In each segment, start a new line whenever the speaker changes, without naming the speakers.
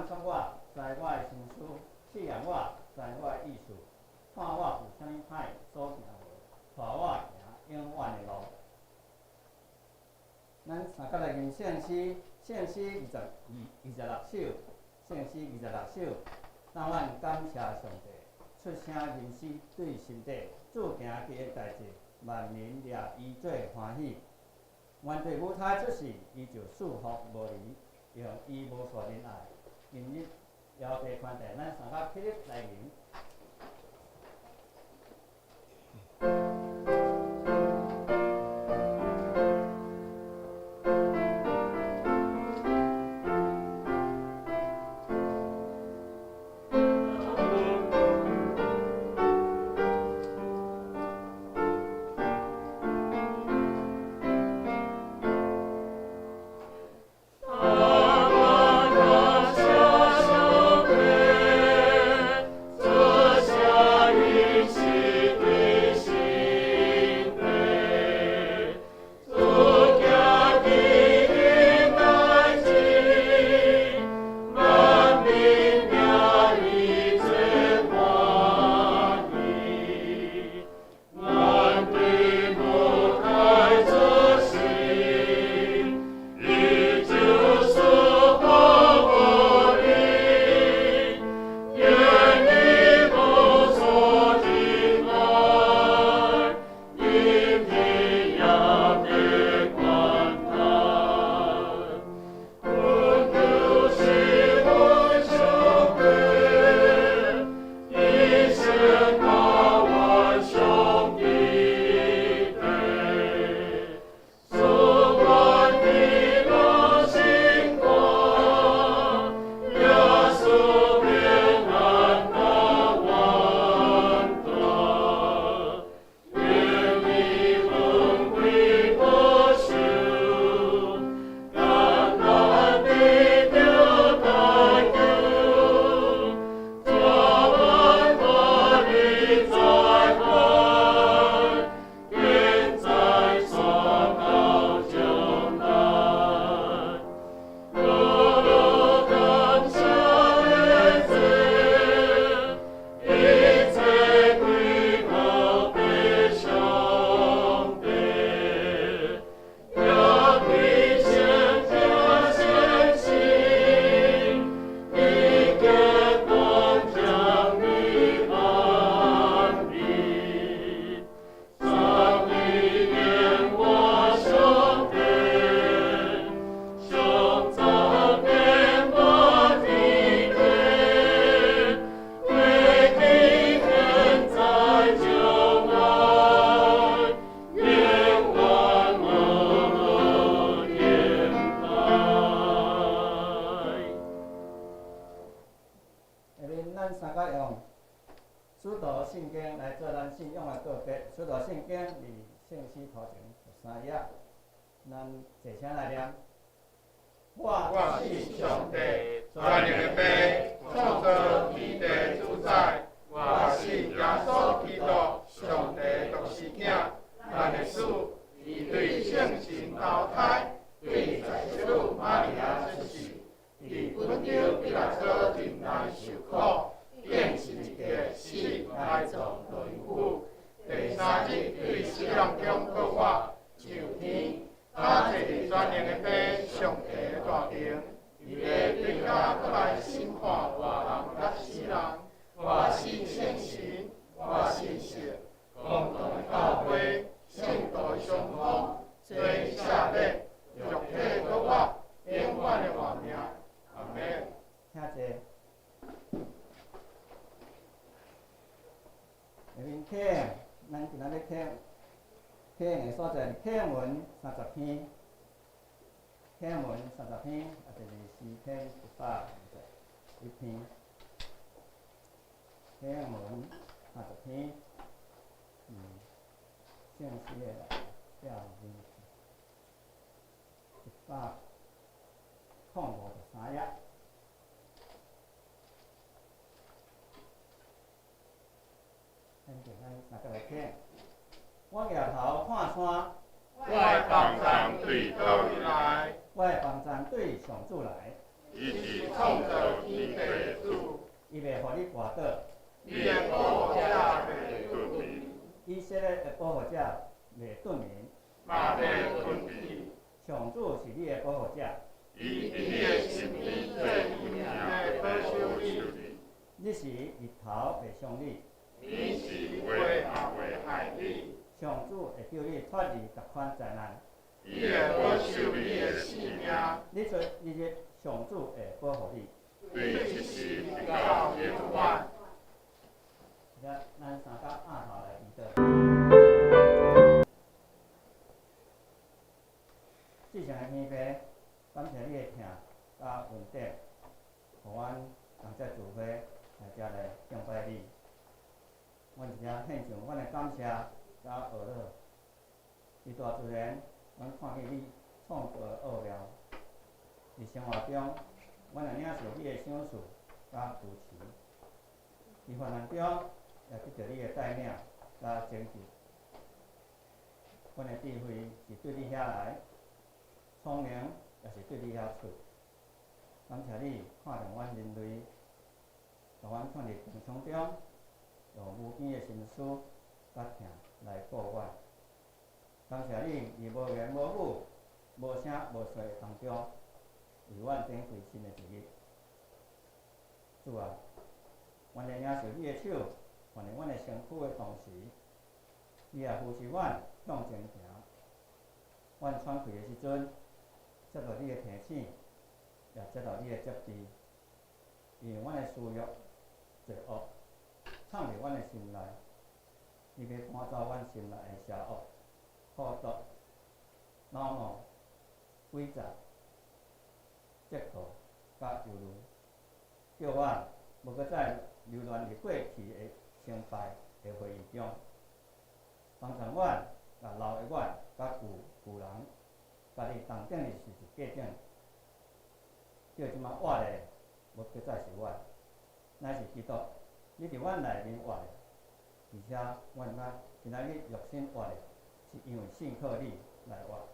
探索我，知我的心思，试验我，知我的意思，看我有啥物歹所行無，帶我行永遠的路。咱三角來吟聖詩，聖詩26首，聖詩二十六首。當阮感謝上帝，出聲吟詩對心底，主行奇的代誌，萬民掠伊做歡喜。原對母胎出世，伊就賜福無離，用伊無數仁愛。今日搖地寬待，咱三角起立來吟。我舉頭看山，
我的幫贊對佗位來？
我的幫贊對上主來。
伊伊是創造天地的主。
伊袂予你跋倒。
你的保護者袂頓眠。
以色列的保護者袂頓眠。
嘛袂睏去。
上主是你的保護者。
伊佇你的身邊做隱形的保守你。
日時日頭袂傷你。
暝時月也袂害你。
上主會救你脫離各款災難。
伊會保守你的性命。
日出日入，上主會保護你。
對這時直到永遠。
咱三甲按頭來祈禱。至聖的天父，感謝你的疼佮恩典，予阮同齊聚會來遮來敬拜你。阮伫遮獻上阮的感謝佮呵咾。佇大自然，阮看見你創造的奧妙；佇生活中，阮會領受你的賞賜佮扶持；佇患難中，也得著你的帶領佮拯救。阮的智慧是對你遐來，聰明也是對你遐出。感謝你看重阮人類，予阮囥佇貧窮中，用無邊的心思佮疼來顧阮。感謝你佇無言無語、無聲無息的當中，為阮展開新的一日。主啊，阮咧領受你的手，放佇阮的身軀的同時，你也扶持阮向前行。阮喘氣的時陣，接到你的提醒，也接到你的責備。因為阮的私欲、罪惡，藏佇阮的心內，你欲趕走阮心內的邪惡、苦毒、惱怒、詭詐、嫉妒、佮憂慮，叫阮無閣再流連佇過去的成敗的回憶中，幫助阮，共老的阮佮舊舊人，共你同釘佇十字架頂，叫這馬活的無閣再是我，乃是基督，你佇阮內面活的，而且阮咱今仔日肉身活的，是因為信靠你來活。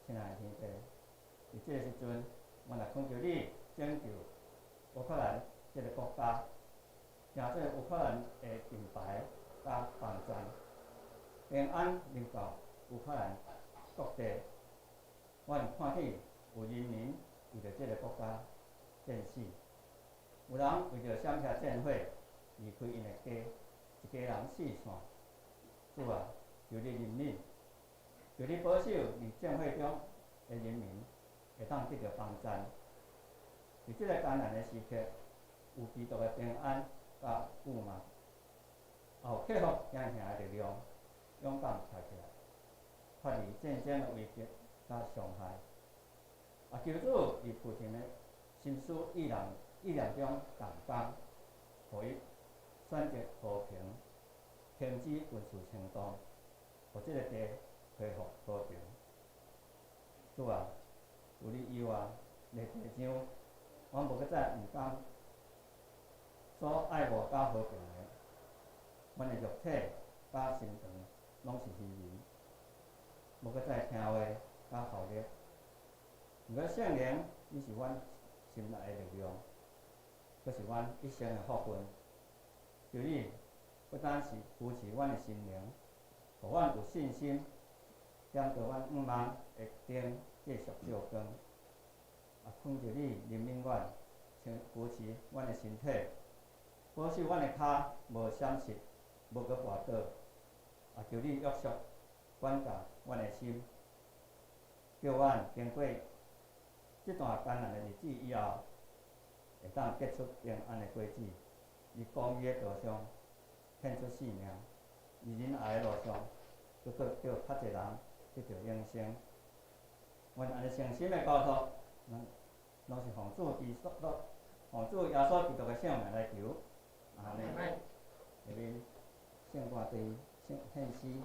親愛的天父，佇這個時陣，阮來懇求你拯救烏克蘭這個國家，成做烏克蘭的盾牌佮防線，平安臨到烏克蘭各地。阮看見有人民為著這個國家戰死，有人為著閃避戰火離開𪜶的家，一家人四散。主啊，求你憐憫，求你保守佇戰火中的人民會當得著幫贊。佇這個艱難的時刻，有基督的平安佮盼望，也有克服驚嚇的力量，勇敢徛起來，脫離戰爭的威脅佮傷害。啊，求主佇普丁的心思意念中動工，予伊選擇和平，停止軍事行動，予這個地恢復和平。主啊，除你以外，佇地上，阮無閣再毋甘所愛慕佮和平的，阮的肉體佮心腸攏是虛偽，無閣再聽話佮效力。毋過聖靈，你是阮心內的力量，閣是阮一生的福分。求你不單是扶持阮的心靈，予阮有信心，點著阮向望的燈繼續照光。也懇求你憐憫阮，請扶持阮的身體，保守阮的跤無閃失，無閣跋倒。也求你約束管教阮的心，叫阮經過這段艱難的日子以後，會當結出平安的果子。佇公義的道上獻出性命，佇仁愛的路上，閣閣叫較濟人得著永生。阮按呢誠心的交託，咱攏是奉主基督、奉主耶穌基督的聖名來求，阿們。下面聖歌隊獻獻詩。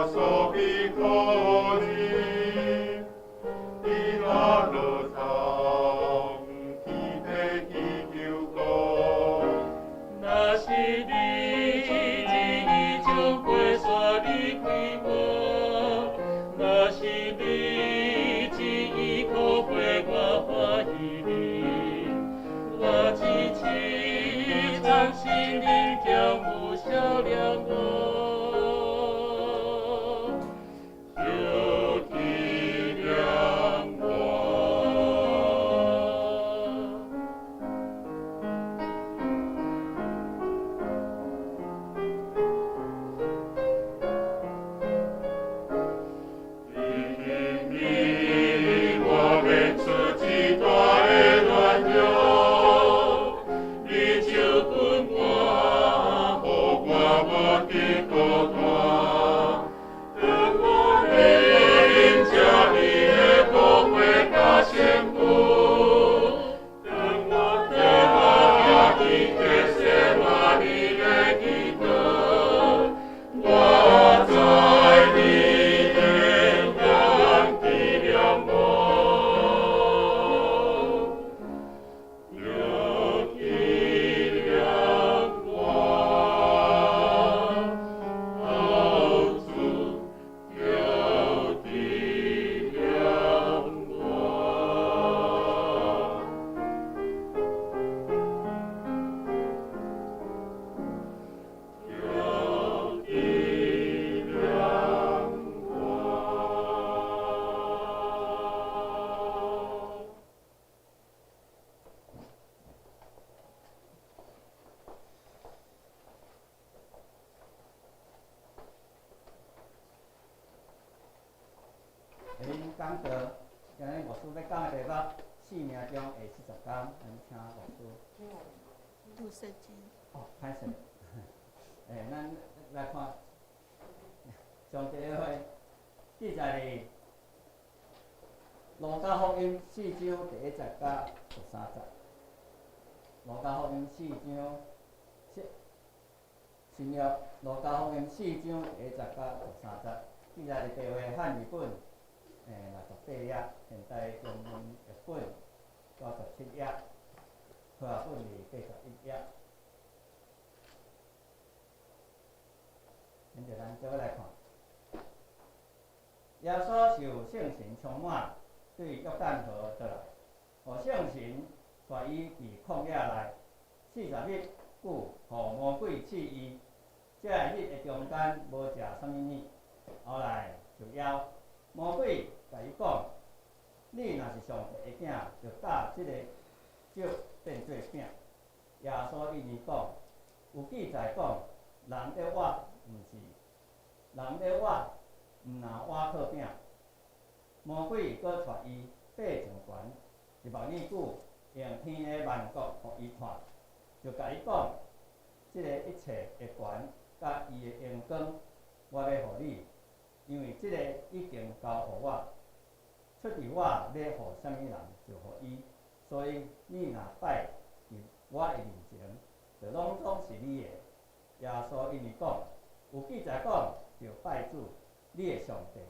穌比可你，伊若落葬，天地祈求講。
若是你旨意將過線離開我，若是你旨意可陪我歡喜你，我只期盼心靈將有少了我。
求體諒我。你听你，我免出极大的软弱，你手阮我，予我無得孤單。當我欲啉食你的寶血佮身軀，當我行佇客西馬尼的祈禱，我知你永遠紀念我，著紀念我，好主，著紀念我。著紀念我。
下恁講道，今日牧師欲講的題目，生命中的40工，咱請牧師。
讀聖經。
哦，歹勢。咱來看上帝的話，記載佇路加福音四章第一節佮十三節。路加福音四章，新約路加福音四章第一節佮十三節，記載佇白話漢語本，68頁，現代中文譯本97頁，和合本佇81頁。現在咱做伙來看，耶穌受聖神充滿，對約旦河倒來，予聖神帶伊佇曠野內40日久，予魔鬼試伊。這个日的中間無食啥物物，後來受邀，魔鬼共伊講：你若是上帝的囝，就教這个石變做餅。耶穌應伊講：有記載講，人咧活毋是，人咧活毋若活靠餅。魔鬼閣帶伊爬上懸，一目爾久，用天的萬國予伊看，就共伊講：這个一切的權佮伊的榮光，我欲予你，因為這个已經交予我，出佇我欲予啥物人就予伊，所以你若拜佇我的面前，就攏總是你的。耶穌應伊講：有記載講，著拜主，你的上帝，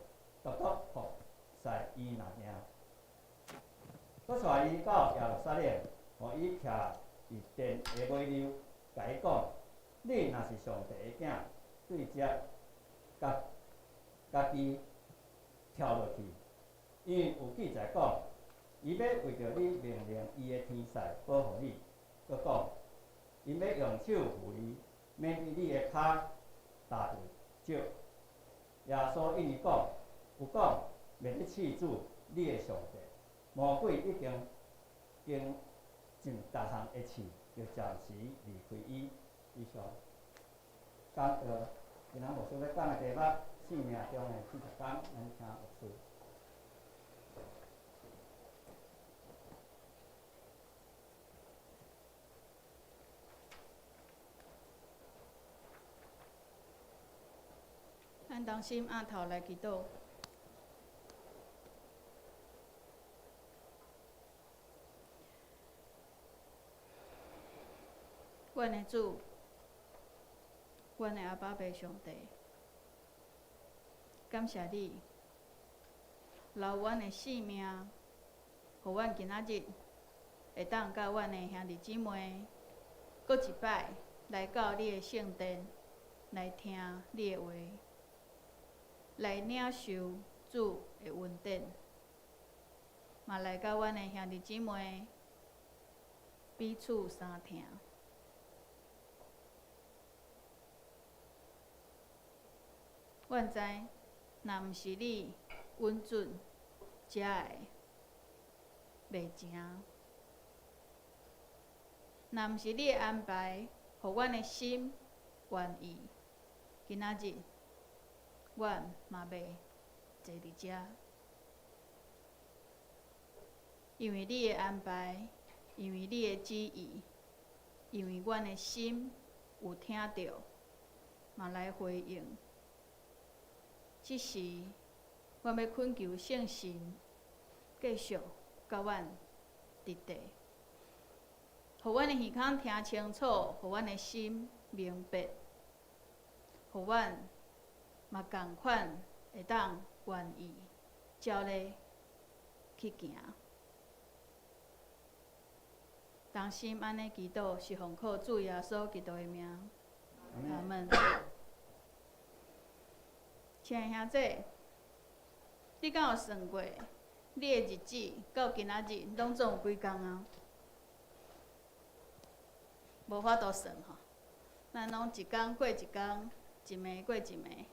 獨獨服侍伊爾爾。閣帶伊到耶路撒冷，予伊徛佇殿的尾溜，共伊講：你若是上帝的囝，對遮家己跳落去，因為有記載講，伊欲為著你命令伊的天使保護你。閣講，𪜶欲用手扶你，免得你的跤踏著石。耶穌應伊講：有講，袂得試主你的上帝。魔鬼已經經盡逐項的試，就暫時離開伊。以上講道，今仔牧師欲講的題目，生命中的40工，咱請牧師。
咱同心徛頭來祈禱。阮的主，阮的阿爸父上帝，感謝你留阮的性命，予阮今仔日會當佮阮的兄弟姊妹，閣一擺來到你的聖殿，來聽你的話，來領受主的恩典，嘛來佮阮的兄弟姊妹彼此相疼。阮知，若毋是你允准，才會袂成；若毋是你的安排，予阮的心願意，今仔日阮嘛袂坐佇遮。因為你的安排，因為你的旨意，因為阮的心有聽著，嘛來回應。這時，阮欲懇求聖神繼續佮阮佇地，予阮的耳孔聽清楚，予阮的心明白，予阮嘛仝款會當願意照咧去行。同心按呢祈禱，是奉靠主耶穌基督的名。阿門。親愛兄姊，你敢有算過，你的日子到今仔日攏總有幾工啊？無法度算吼，咱攏一工過一工，一暝過一暝。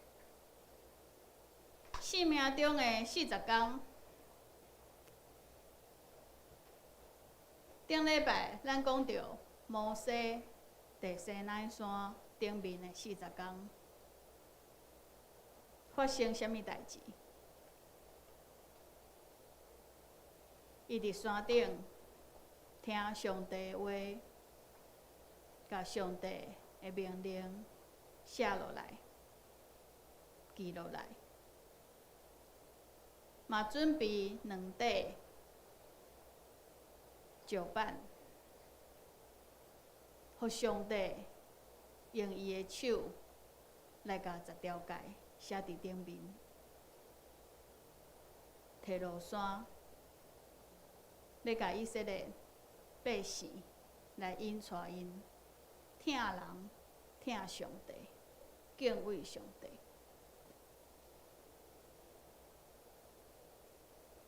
生命中的40工，頂禮拜咱講著摩西佇西奈山頂面的四十工，發生啥物代誌？伊佇山頂聽上帝話，共上帝的命令寫落來、記落來，嘛準備兩塊石板，予上帝用伊的手來共十條誡寫佇頂面，提落山，欲共以色列百姓來引帶𪜶疼人、疼上帝、敬畏上帝。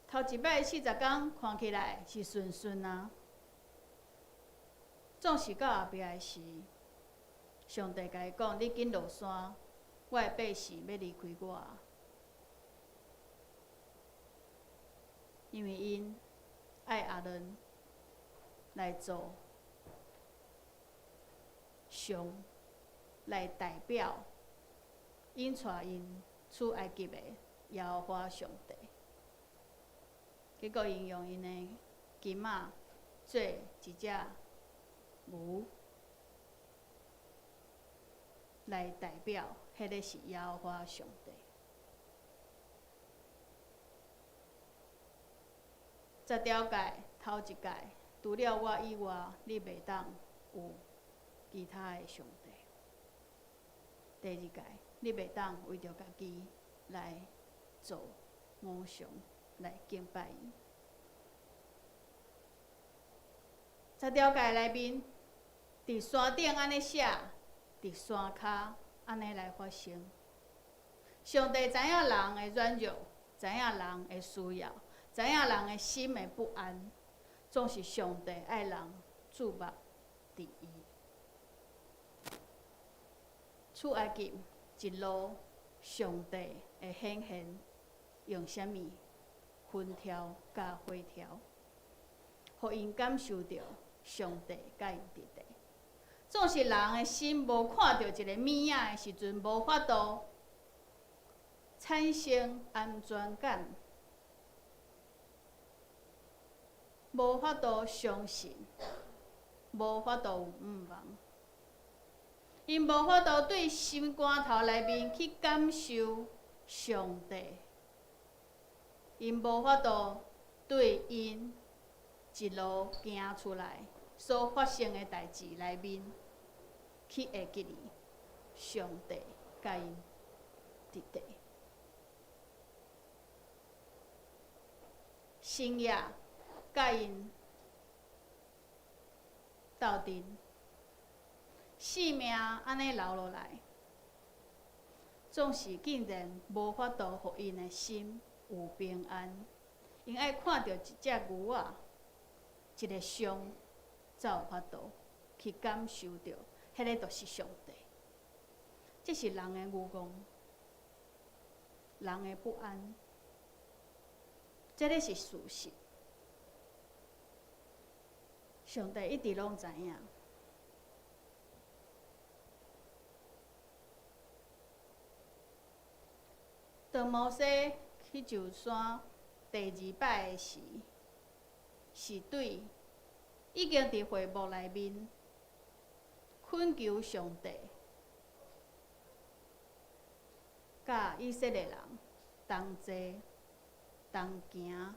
頭一擺四十工看起來是順順啊，總是到後壁的時，上帝共伊講：你緊落山，我的百姓欲離開我啊，因為𪜶愛亞倫來做上，來代表引帶𪜶出埃及的耶和華上帝。結果𪜶用𪜶的金仔做一隻牛，來代表彼个是耶和華上帝。十條誡頭一誡，除了我以外，你袂當有其他的上帝。第二誡，你袂當為著家己來做偶像，來敬拜伊。十條誡內面，佇山頂按呢寫，佇山跤按呢來發生。上帝知影人的軟弱，知影人的需要，知影人的心的不安，總是上帝愛人注目佇伊。出埃及一路，上帝會顯現用啥物雲柱佮火柱，予𪜶感受著上帝佮𪜶佇咧。總是人的心無看著一个物影的時陣，無法度產生安全感，無法度相信，無法度有向望。𪜶無法度對心肝頭內面去感受上帝，𪜶無法度對𪜶一路行出來所發生的代誌內面去會記得上帝佮𪜶佇咧。星夜佮𪜶鬥陣，性命按呢留落來，總是竟然無法度予𪜶的心有平安。𪜶愛看著一隻牛仔，一个像，才有法度去感受著，彼个就是上帝。這是人的慾望，人的不安，這个是事實。上帝一直攏知影。當摩西去上山第二擺的時，是對已經佇會幕內面懇求上帝，佮以色列人同齊同行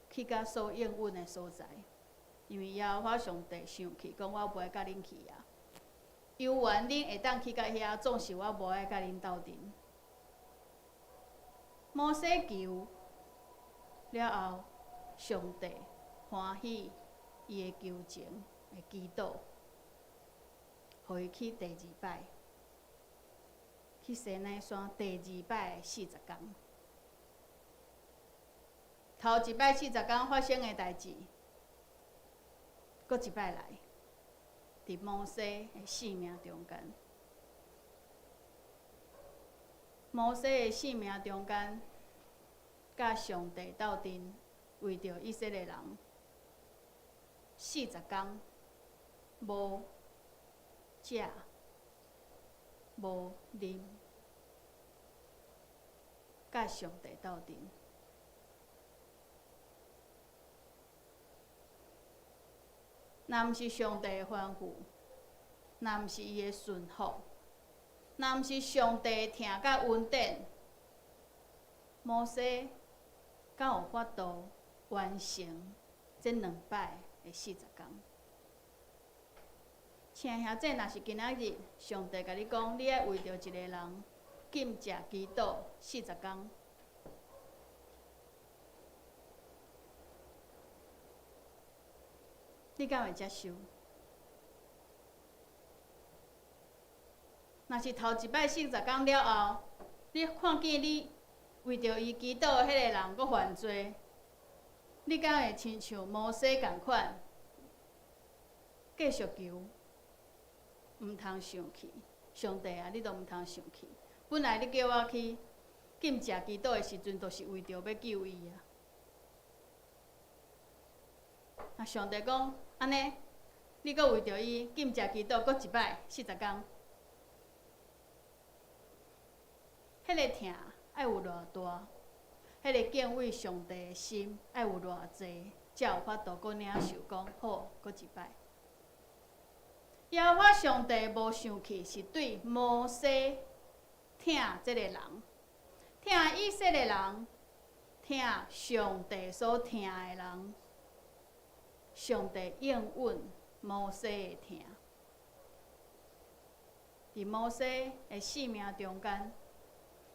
去到所應允的所在，因為耶和華上帝生氣，講我無愛佮恁去啊。猶原恁會當去到遐，總是我無愛佮恁鬥陣。摩西求了後，上帝歡喜伊的求情的祈禱，予伊去第二擺，去西奈山第二擺四十工。頭一擺四十工發生的代誌，閣一擺來，佇摩西的性命中間。摩西的性命中間，佮上帝鬥陣，為著以色列人四十工無食無啉，佮上帝鬥陣。若毋是上帝的吩咐，若毋是伊的順服，若毋是上帝的疼佮恩典，摩西敢有法度完成這兩擺的四十工？親愛兄弟，若是今仔日上帝共你講，你愛為著一个人禁食祈禱四十工，你敢會接受？若是頭一擺四十工了後，你看見你為著伊祈禱的彼个人閣犯罪，你敢會親像摩西仝款，繼續求，毋通生氣？上帝啊，你都毋通生氣。本來你叫我去禁食祈禱的時陣，就是為著欲救伊啊。啊，上帝講，按呢，你閣為著伊禁食祈禱，閣一擺四十工。彼个疼愛有偌大，彼个敬畏上帝的心愛有偌濟，才有法度閣領受講好，閣一擺。耶和華上帝無生氣，是對摩西疼這个人，疼以色列人，疼上帝所疼的人。上帝應允摩西的疼，佇摩西的性命中間，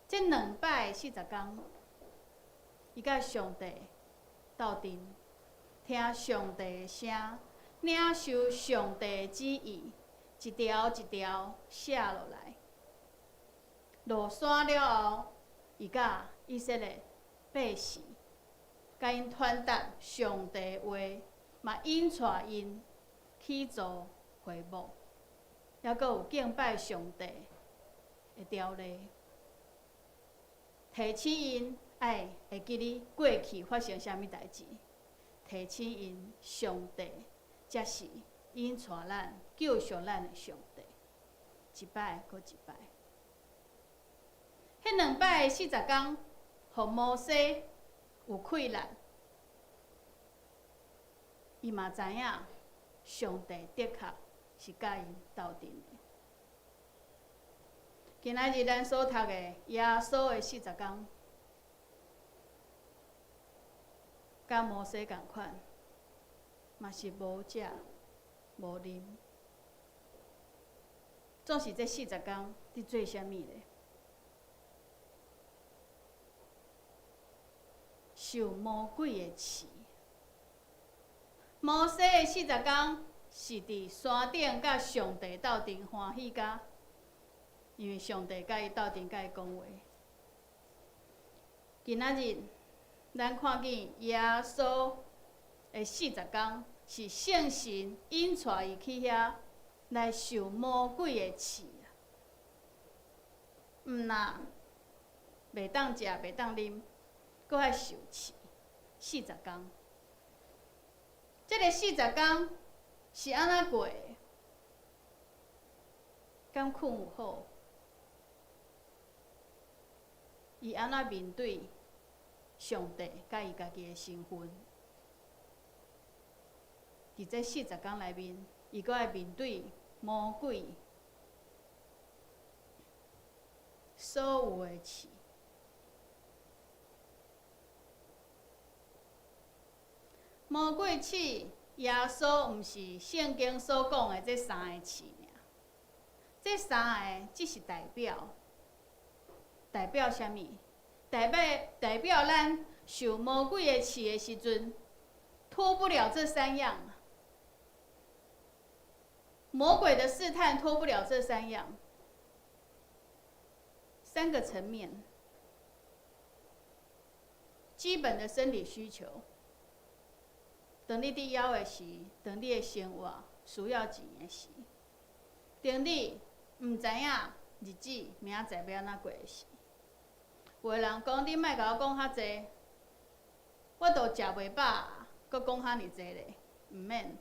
這兩擺四十工，伊佮上帝鬥陣，聽上帝的聲，領受上帝的旨意，一條一條寫落來。落山了後，伊佮以色列百姓，共𪜶傳達上帝的話，嘛引帶𪜶去做會幕，猶閣有敬拜上帝的條例，提醒𪜶愛會記得過去發生啥物代誌，提醒𪜶上帝才是引帶咱、救贖咱的上帝。一擺閣一擺，彼兩擺四十工，予摩西有氣力，伊嘛知影上帝的確是佮𪜶鬥陣的。今仔日咱所讀的耶穌的四十工，佮摩西仝款，嘛是無食無啉。總是這四十工佇做啥物咧？受魔鬼的试。摩西的四十工是佇山頂佮上帝鬥陣歡喜甲，因為上帝佮伊鬥陣佮伊講話。今仔日咱看見耶穌的四十工是聖神引帶伊去遐來受魔鬼的試啊！毋若袂當食，袂當啉，閣愛受試四十工。這个四十工是按怎過的？敢睏有好？伊按怎面對上帝佮伊家己的身份？佇這四十工內面，伊閣愛面對魔鬼所有的試。魔鬼試耶穌，毋是聖經所講的這三个試爾。這三个只是代表，代表啥物？代表咱受魔鬼的試的時陣，脫不了這三樣。魔鬼的試探脫不了這三樣，三個層面，基本的生理需求。當你佇枵的時，當你的生活需要錢的時，當你毋知影日子明仔載欲按怎過的時，有的人講你莫共我講較濟，我都食袂飽，閣講遐爾濟咧，毋免，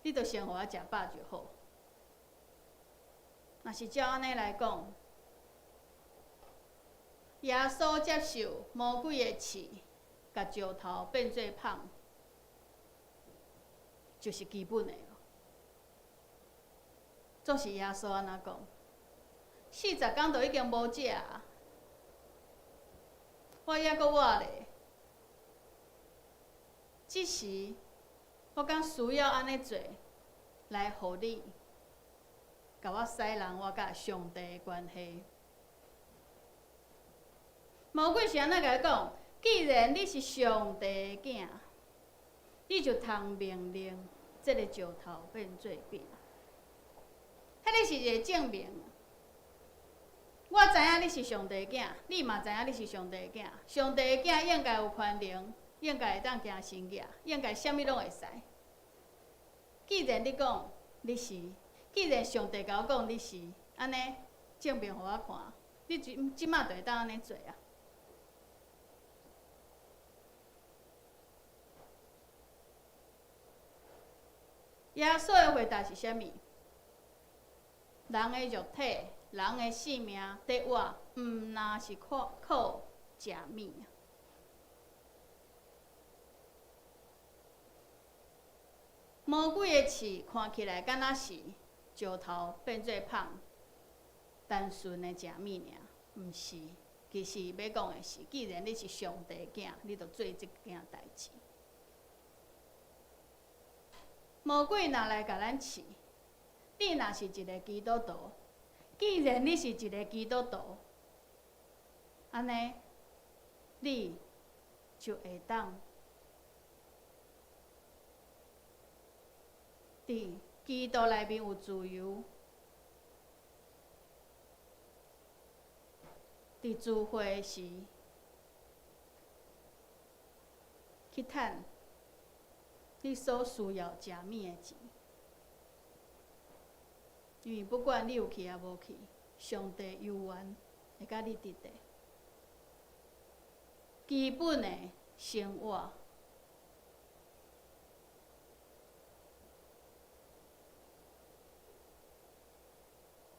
你著先予我食飽就好。若是照按呢來講，耶穌接受魔鬼的試，共石頭變做麭，就是基本的咯。總是耶穌按怎講？四十工就已經無食啊，我猶閣活咧。這時，我敢需要按呢做，來予你，共我使人我佮上帝的關係。魔鬼是按怎共伊講？既然你是上帝的囝，你就通命令這个石頭變做餅。彼个是一個證明。我知影你是上帝的囝，你嘛知影你是上帝的囝。上帝的囝應該有權能，應該會當行神跡，應該啥物攏會使。既然你講你是，既然上帝共我講你是，按呢證明予我看，你這這馬就會當按呢做啊。耶穌的回答是啥物？人的肉體，人的性命，佇活，毋若是靠食物。魔鬼的試看起來敢若是石頭變做麭，單純的食物爾，毋是。其實欲講的是，既然你是上帝的囝，你就做這件代誌。魔鬼若來共咱試，你若是一个基督徒，既然你是一个基督徒，按呢，你就會當佇基督內面有自由，佇聚會時去趁你所需要食物的錢，因為不管你有去抑無去，上帝猶原會佮你佇咧。基本的生活，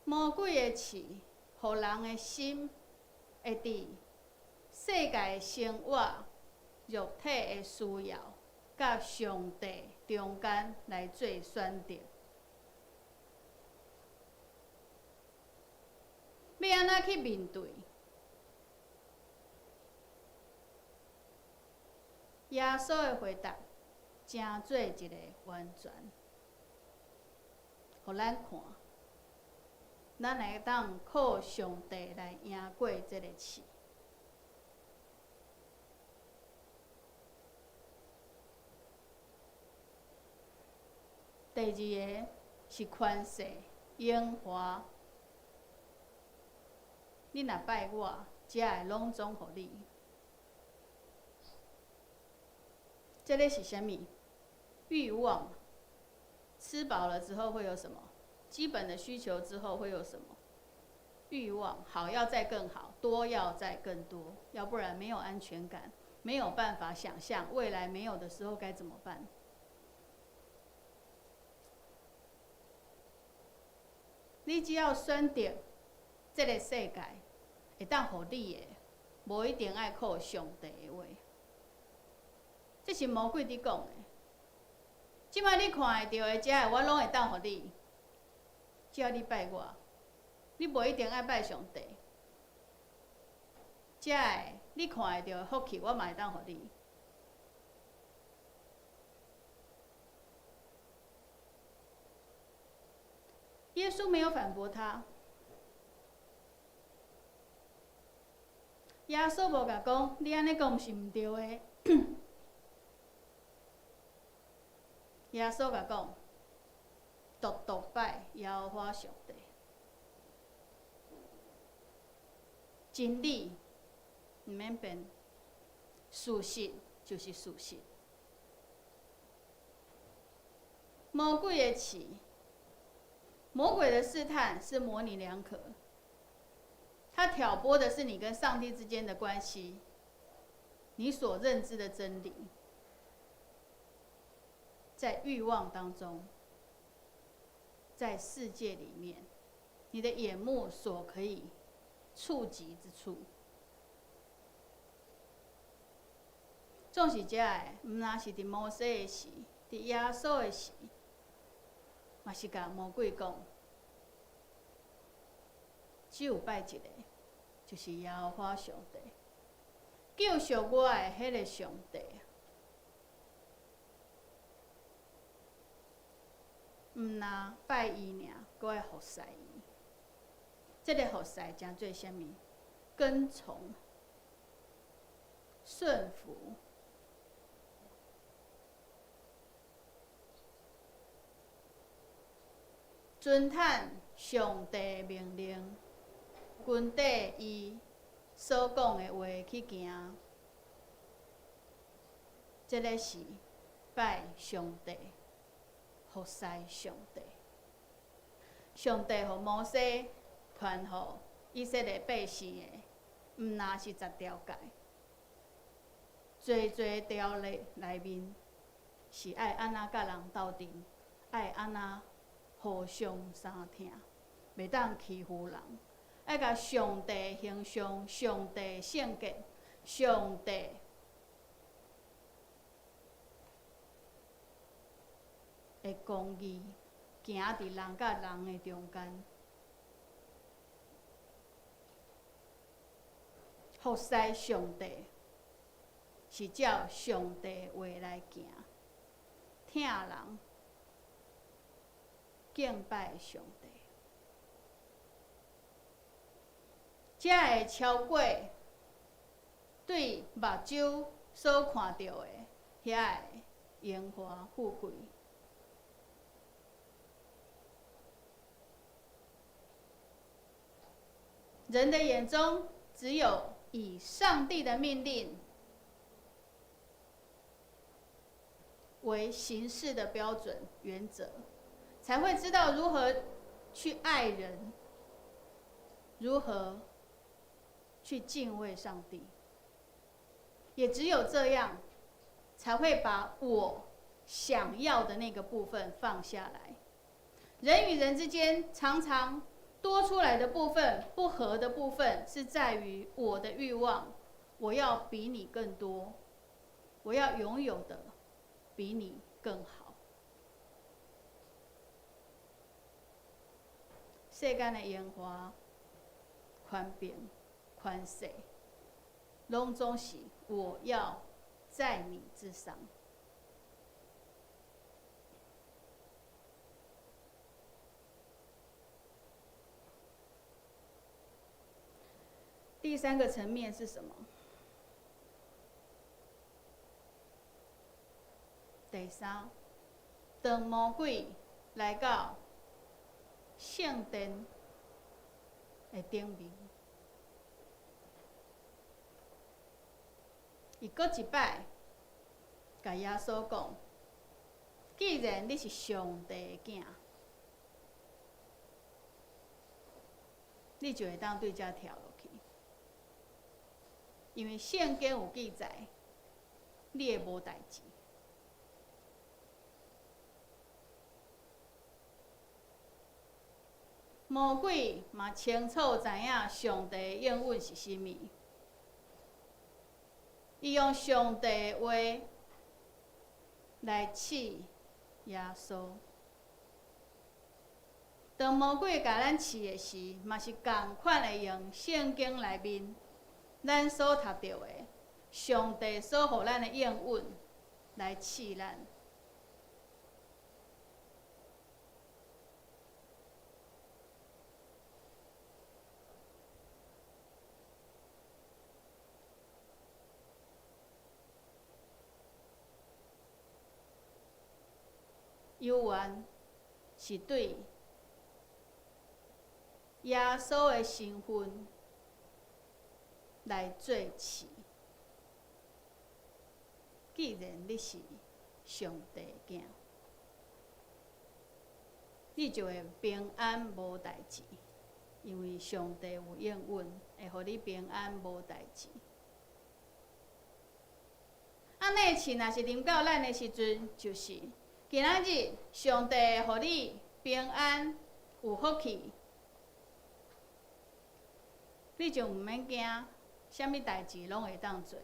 魔鬼的試，予人的心會佇世界的生活、肉體的需要，佮上帝中間來做選擇。欲按怎去面對？耶穌的回答，成做一个完全，予咱看，咱會當靠上帝來贏過這个試。第二个是权势、荣华。你若拜我，这个拢总予你。这个是啥物？欲望。吃饱了之后会有什么？基本的需求之后会有什么？欲望，好要再更好，多要再更多，要不然没有安全感，没有办法想象未来没有的时候该怎么办。你只要选择这个世界会当予你的，无一定爱靠上帝的话。这是魔鬼伫讲的。这摆你看会著的，这个我拢会当予你，只要你拜我，你无一定爱拜上帝。这个你看会著的福气，我嘛会当予你。耶稣没有反驳他，耶稣无共讲，你按呢讲是毋对的。耶稣共讲，独独拜耶和华上帝，真理毋免变，事实就是事实。魔鬼的试，魔鬼的试探是模棱两可，他挑拨的是你跟上帝之间的关系，你所认知的真理，在欲望当中，在世界里面，你的眼目所可以触及之处，总是这个，毋但是伫摩西的时，伫耶稣的时，嘛是共魔鬼讲，只有拜一个，就是耶和华上帝，救赎我的彼个上帝。毋若拜伊尔，阁爱服侍伊。这个服侍称做啥物？跟从、顺服。遵趁上帝命令，根据伊所讲的话去行，这个是拜上帝，服侍上帝。上帝予摩西传予以色列百姓的，毋但是十条诫，济济条例内面是爱按怎佮人斗阵，爱按怎互相相疼，袂当欺负人，爱共上帝形象、上帝圣洁、上帝的公义，行伫人佮人的中间，服侍上帝是照上帝话来行，疼人，敬拜上帝，才会超过对目睭所看著的遐个荣华富贵。人的眼中只有以上帝的命令为行事的标准原则，才会知道如何去爱人，如何去敬畏上帝。也只有这样，才会把我想要的那个部分放下来。人与人之间常常多出来的部分、不合的部分，是在于我的欲望，我要比你更多，我要拥有的比你更好。世间的荣华、权柄、权势，拢总是我要在你之上。第三个层面是什么？第三，当魔鬼来到圣殿的顶面，伊阁一摆共耶稣讲：既然你是上帝的囝，你就会当对遮跳落去，因为圣经有记载，你会无代志。魔鬼嘛清楚知影上帝的应允是啥物，伊用上帝的话来试耶稣。当魔鬼共咱试的时，嘛是仝款的用圣经内面咱所读著的上帝所予咱的应允来试咱。犹原是对耶稣的身份来做试。既然你是上帝的囝，你就会平安无代志，因为上帝有应允，会予你平安无代志。按呢试若是临到咱的时阵，就是今仔日上帝会予你平安有福气，你就毋免惊，啥物代志拢会当做。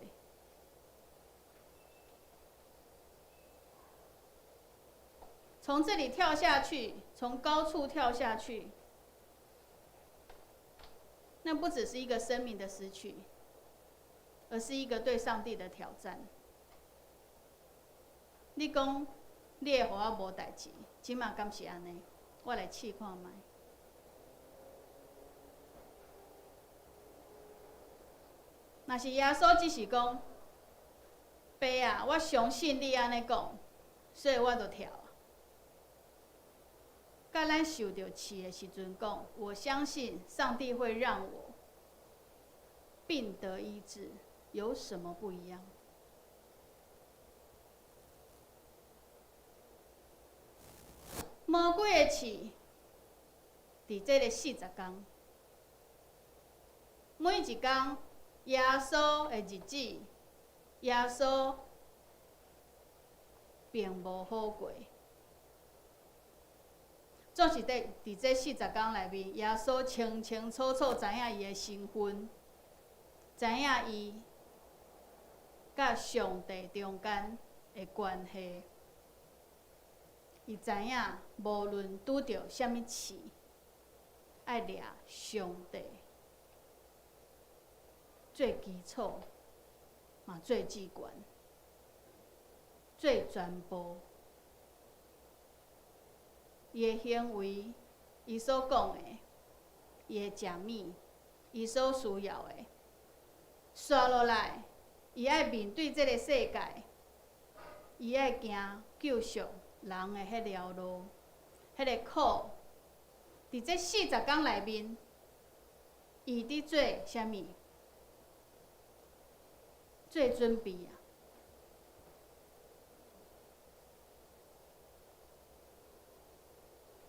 从这里跳下去，从高处跳下去，那不只是一个生命的失去，而是一个对上帝的挑战。你讲你会予我无代志，这马敢是按呢？我来试看觅。若是耶稣只是讲，爸啊，我相信你按呢讲，所以我就跳。佮咱受著试的时阵讲，我相信上帝会让我病得医治，有什么不一样？魔鬼的试，伫这个四十工，每一工耶稣的日子，耶稣并无好过。总是伫这四十工内面，耶稣清清楚楚知影伊的身份，知影伊佮上帝中间的关系。伊知影，无论拄著啥物试，爱掠上帝最基础，嘛最至悬，最全部。伊的行为，伊所讲的，伊的食物，伊所需要的，煞落来，伊爱面对这个世界，伊爱行救赎人的彼条路，彼个苦，伫这四十工内面，伊伫做啥物？做准备啊！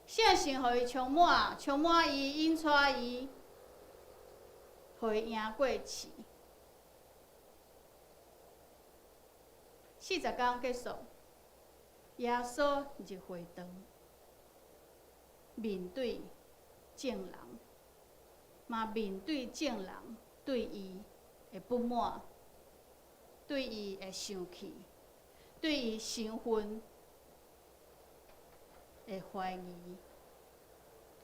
圣神予伊充满，充满伊，引带伊，予伊赢过试。四十工结束，耶稣入会堂，面对众人，嘛面对众人对伊的不满，对伊的生气，对伊身份的怀疑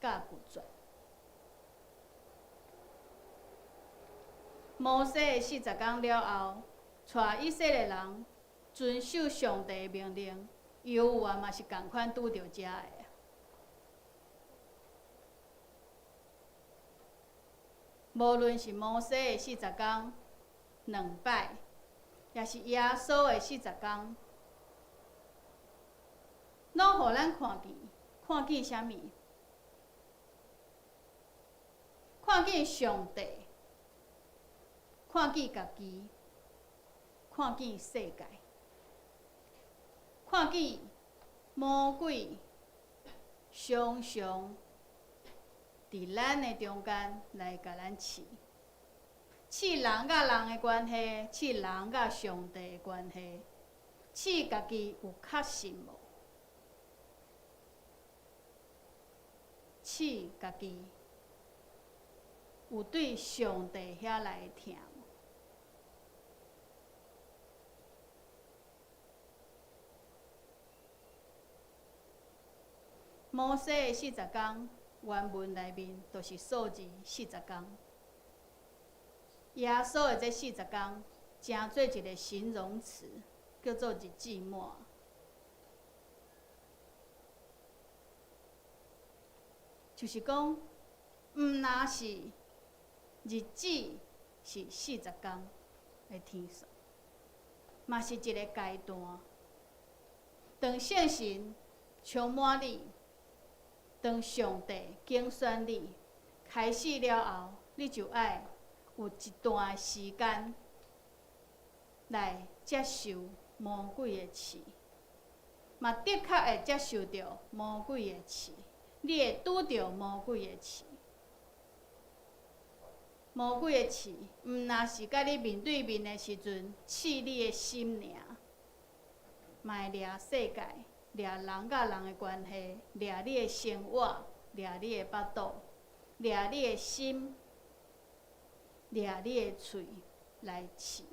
佮拒绝。摩西的四十工了后，带以色列人遵守上帝的命令，犹原嘛是仝款拄著遮个。无论是摩西的四十工两摆，抑是耶稣的四十工，拢予咱看见、看看見啥物？看見上帝，看見家己，看見世界，看見魔鬼常常佇咱的中間來共咱試，試人佮人的關係，試人佮上帝的關係，試家己有確信無？試家己有對上帝遐來疼無？摩西的四十工，原文內面就是數字四十工。耶穌的這四十工，成做一个形容詞，叫做日子滿。就是講，毋若是日子是四十工的天數，嘛是一个階段。當聖神充滿你，當上帝揀選你，開始了後，你就愛有一段時間來接受魔鬼的試，嘛的確會接受著魔鬼的試，你會拄著魔鬼的試。魔鬼的試，毋若是佮你面對面的時陣，試你的心爾，嘛會掠世界，掠人佮人的關係，掠你的生活，掠你的腹肚，掠你的心，掠你的喙來試。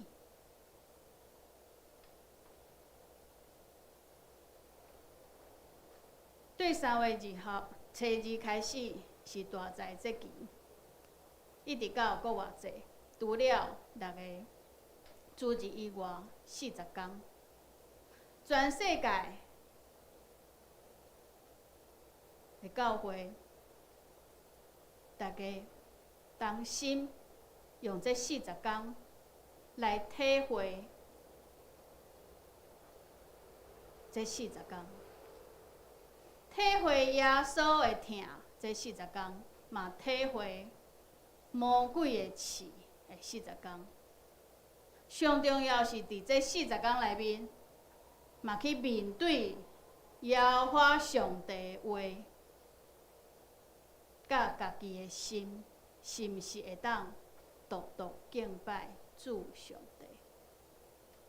對3月2號初二開始是大齋節期，一直到復活節，除了6个主日以外，四十工，全世界的教會，大家同心用這四十工來體會這四十工，體會耶穌的疼，這四十工，嘛體會魔鬼的試的四十工。上重要是佇這四十工內面，嘛去面對耶和華上帝的話，佮家己的心，是毋是會當獨獨敬拜主上帝，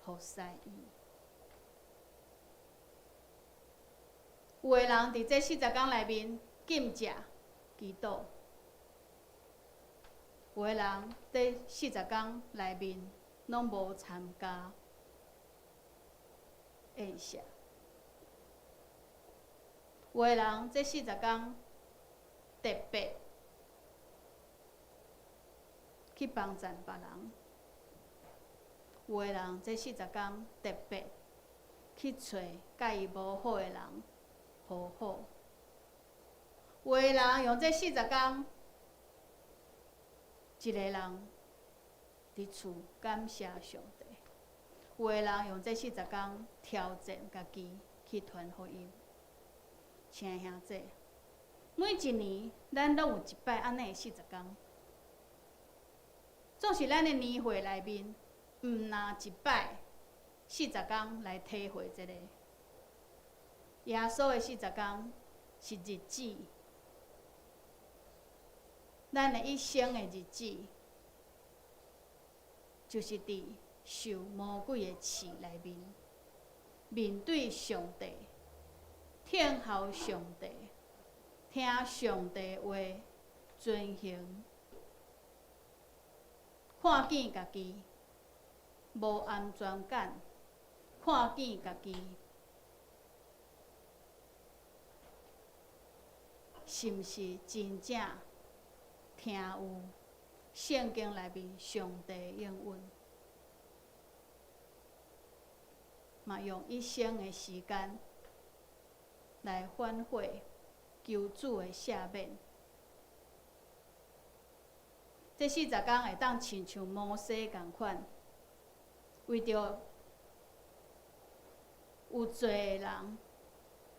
服侍伊？有的人佇這四十工內面禁食、祈禱；有的人佇四十工內面攏無參加宴席；有的人這四十工特別去幫贊別人；有的人這四十工特別去揣佮伊無好的人和好；有的人用這四十工，一个人佇厝感謝上帝；有的人用這四十工挑戰家己去傳福音。親愛兄弟，每一年咱攏有一擺按呢四十工，總是咱的年會內面，毋若一擺四十工來體會這个。耶穌的四十工是日子，咱的一生的日子，就是佇受魔鬼的試內面，面對上帝，聽候上帝，聽上帝話，遵行，看見家己無安全感，看見家己是毋是真正聽有聖經內面上帝應允，嘛用一生的時間來反悔求主的赦免。這四十工會當親像摩西仝款，為著有罪的人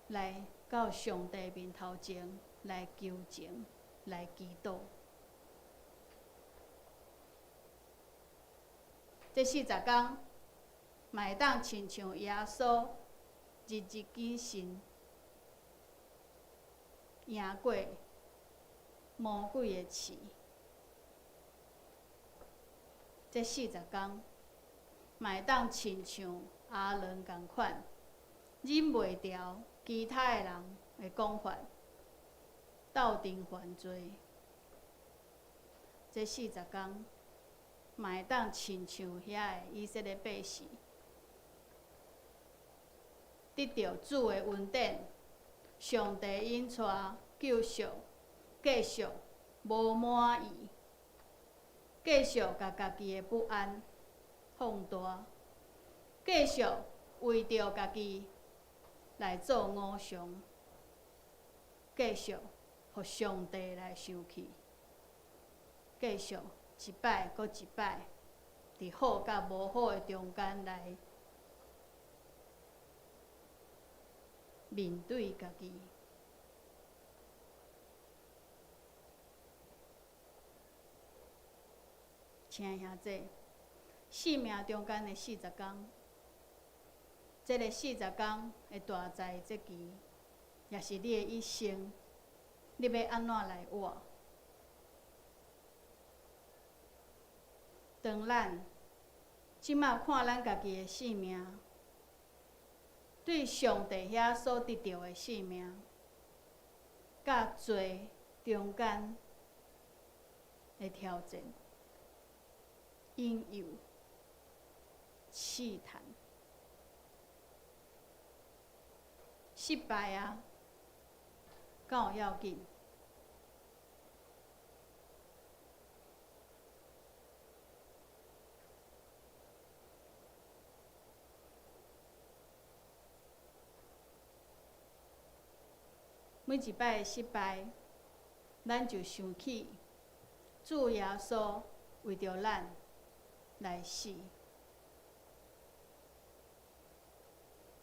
來到上帝面頭前來求情、來祈禱。這四十工，嘛會當親像耶穌日日謹慎，贏過魔鬼的試。這四十工，嘛會當親像亞倫仝款，忍袂牢其他的人的講法，鬥陣犯罪。這四十工，嘛會當親像遐个以色列百姓，得著主的恩典，上帝引帶救贖，繼續無滿意，繼續共家己的不安放大，繼續為著家己來做偶像，繼續予上帝來生氣，繼續一擺閣一擺，佇好佮無好的中間來面對家己。親愛兄弟，生命中間的四十工，這个四十工的大災節期，也是你的一生，你欲按怎來活？當咱這馬看咱家己的生命，對上帝遐所得著的生命，佮罪中間的挑戰、引誘、試探、失敗啊，敢有要緊？每一擺的失敗，咱就想起主耶穌為著咱來死，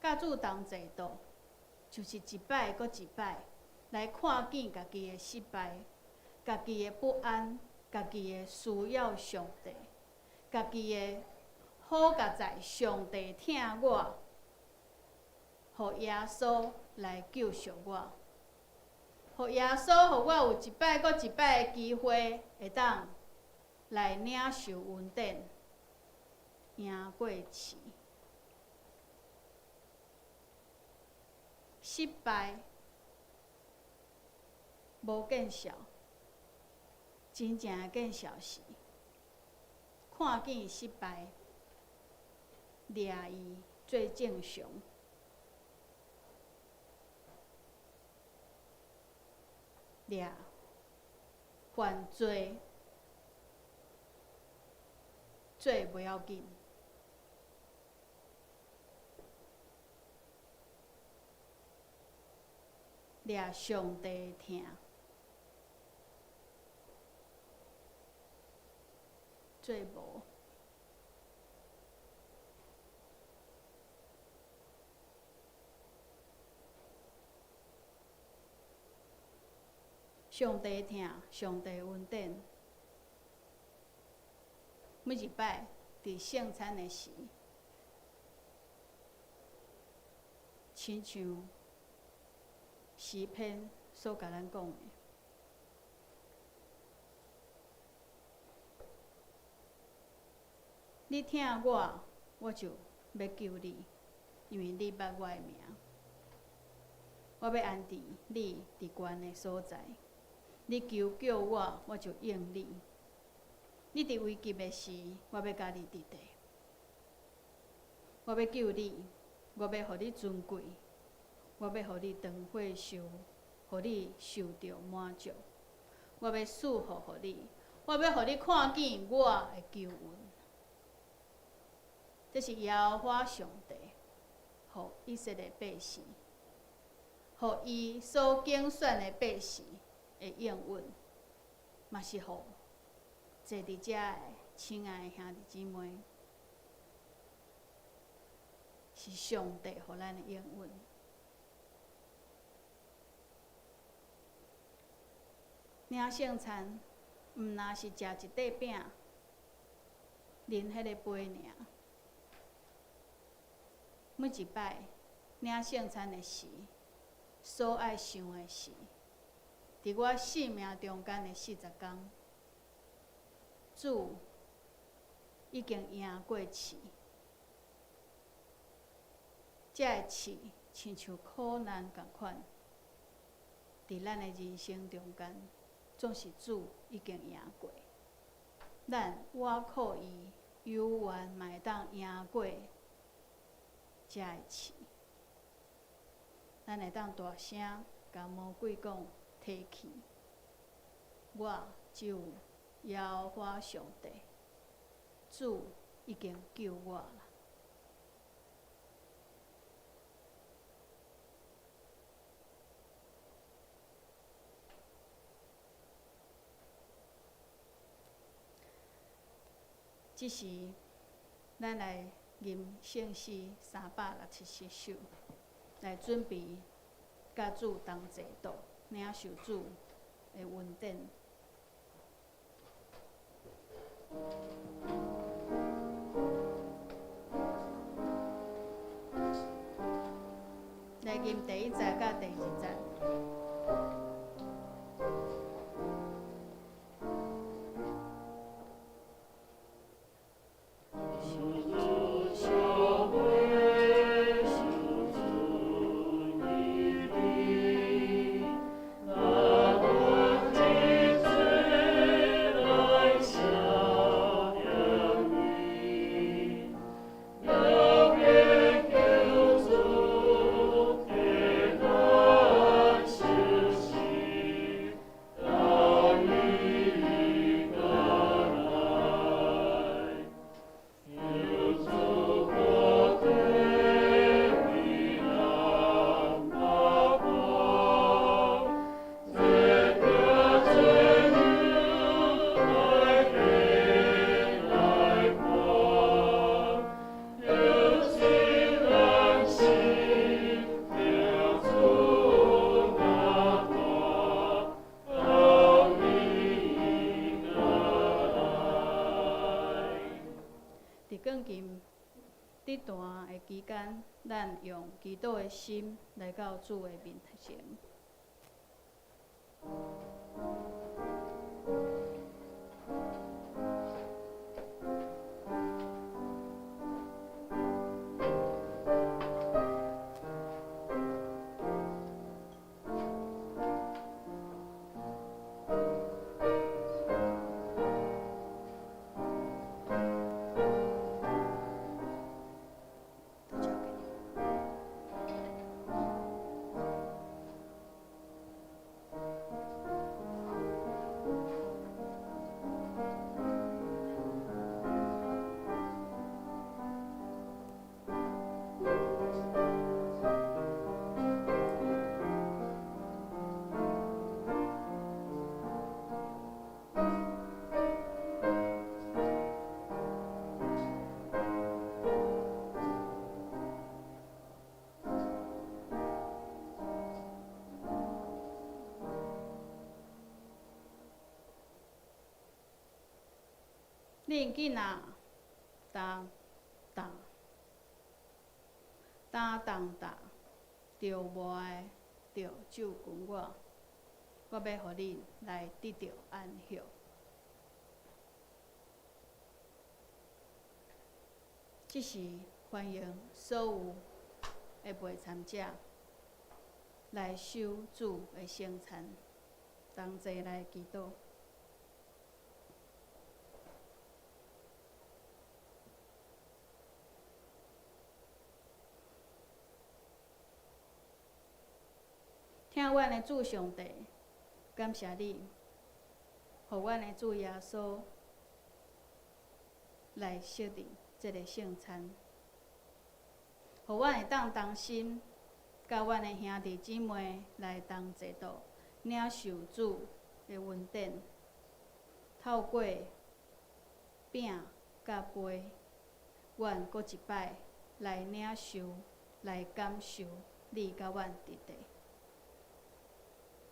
佮主同齊度，就是一擺閣一擺來看見家己的失敗、家己的不安、家己的需要上帝、家己的好佳哉上帝疼我，予耶穌來救贖我。予耶穌，予我有一擺閣一擺的機會，會當來領受恩典，贏過試。失敗無見效，真正的見效是看見失敗，掠伊做正常。掠犯罪做袂要緊，掠上帝疼做無。上帝疼，上帝恩典。每一擺佇聖餐的時，親像詩篇所共咱講的，你疼我，我就欲救你，因為你捌我的名。我欲安置你佇懸的所在。你求叫我，我就應你。你佇危急的時，我欲佮你佇佇。我欲救你，我欲予你尊貴，我欲予你長歲壽，予你受著滿足。我欲賜福予你，我欲予你看見我的救恩。這是耶和華上帝，予以色列百姓，予伊所揀選的百姓的應允，嘛是予坐佇遮的親愛的兄弟姊妹，是上帝予咱的應允。领圣餐，毋若是食一块饼，啉彼个杯尔。每一摆领圣餐的时，所爱想的是，伫我生命中间的40工，主已经赢过试，这个试亲像苦难仝款，伫咱的人生中间，总是主已经赢过，咱倚靠伊，犹原嘛会当赢过这个试。咱会当大声共魔鬼讲：提去，我只有耶和华上帝，主已经救我啦。这时，咱来吟圣诗367首，来准备佮主同齐度，领受主的恩典。来吟第一节佮第二节。伫钢琴伫弹的期间，咱用祈祷的心来到主的面前。都交给你。恁囡仔担担担重担，著无爱著就近我，我欲予恁来得著安息。这时欢迎所有的陪参者来守主的圣餐，同齐来祈祷。听阮的主上帝，感谢你，予阮的主耶稣来设定这个圣餐，予阮会当同心，佮阮的兄弟姊妹来同齐度领受主的恩典，透过饼佮杯，阮阁一摆来领受、来感受你佮阮伫咧。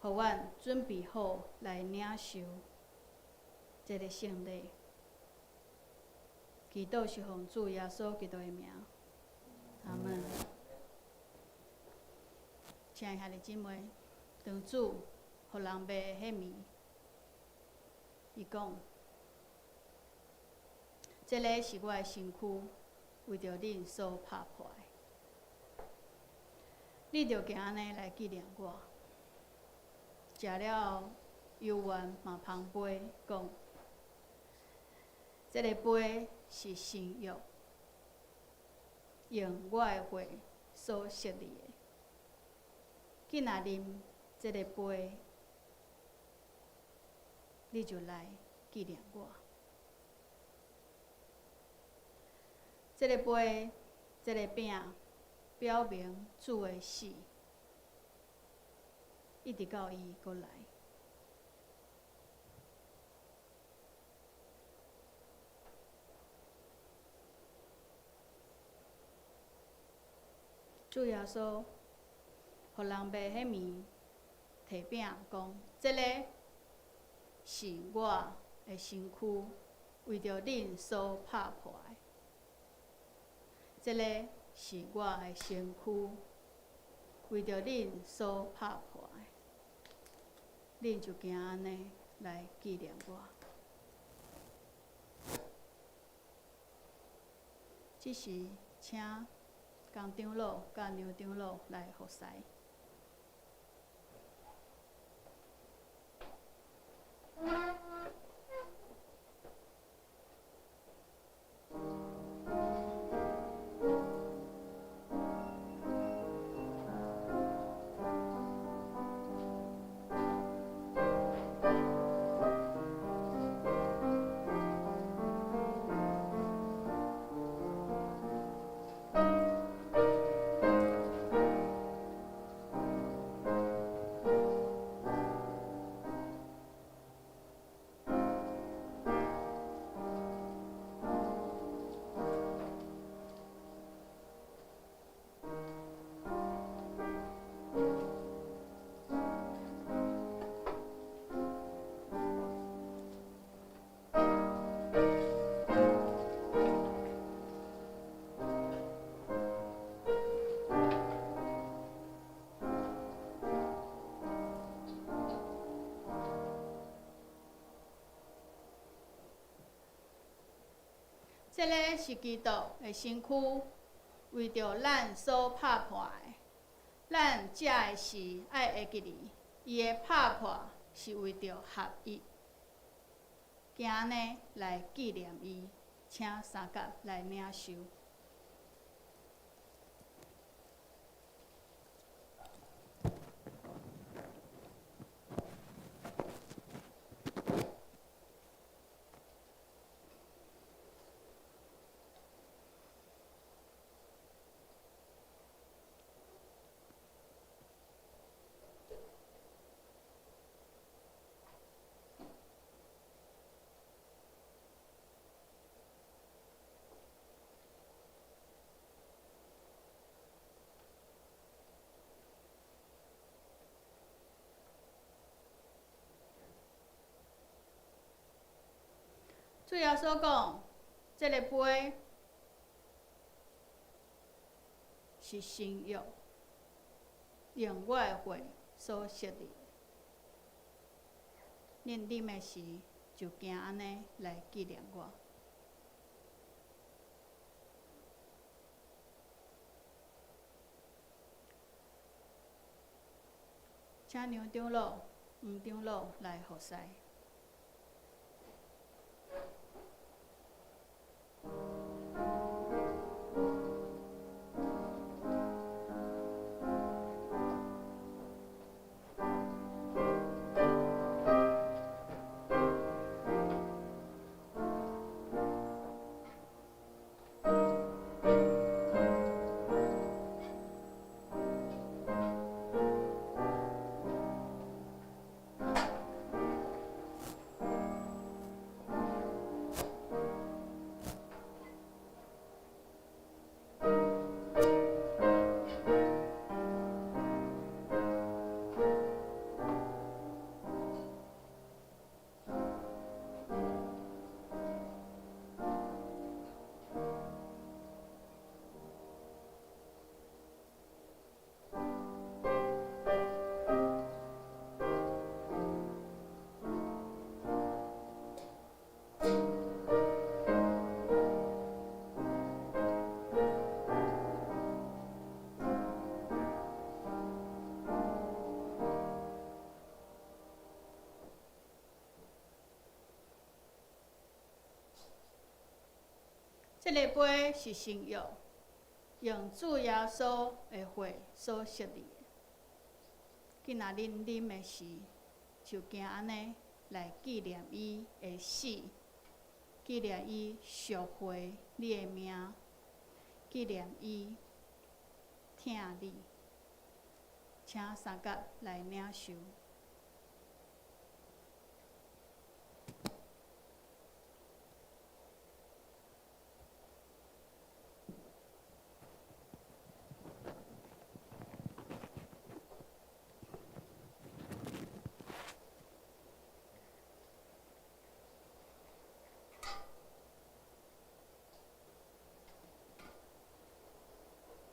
予予阮準備好來領受這个聖禮。祈禱是奉主耶穌基督的名，阿門。親愛兄弟姊妹，當主予人擘彼暝，伊講：這个是我的身軀，為著恁所拍破的。恁著行按呢來紀念我。食了後，猶原嘛捧杯講：這个杯是新約，用我的血所設立的。囝若啉這个杯，你就來紀念我。這个杯，這个餅，表明主的死，一直到伊閣來。主耶穌予人擘彼暝，提餅講：這个是我的身軀，為著恁所拍破的。這个是我的身軀，為著恁所拍破的。恁就行按呢來紀念我。這時，請江長老佮梁長老來服侍。這个是基督的身軀，為著咱所拍破的。咱食的時愛會記得，伊的拍破是為著合一。行按呢來紀念伊，請三甲來領受。主耶穌講，這个杯是新約，用我的血所設立的。恁啉的時，就行按呢來紀念我。請梁長老、黃長老來服侍。這个杯是新約，用主耶穌的血所設立的。今仔恁啉的時，就行按呢來紀念伊的死，紀念伊贖回你的命，紀念伊疼你，請三角來領受。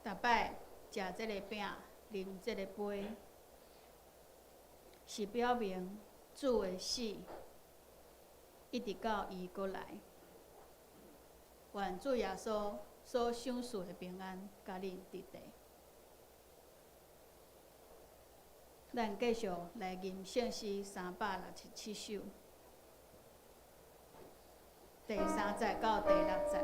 逐擺食這个餅，啉這个杯，是表明主的死，一直到伊閣來。願主耶穌所賞賜的平安，佮恁佇佇。咱繼續來吟聖詩367首，第三節到第六節。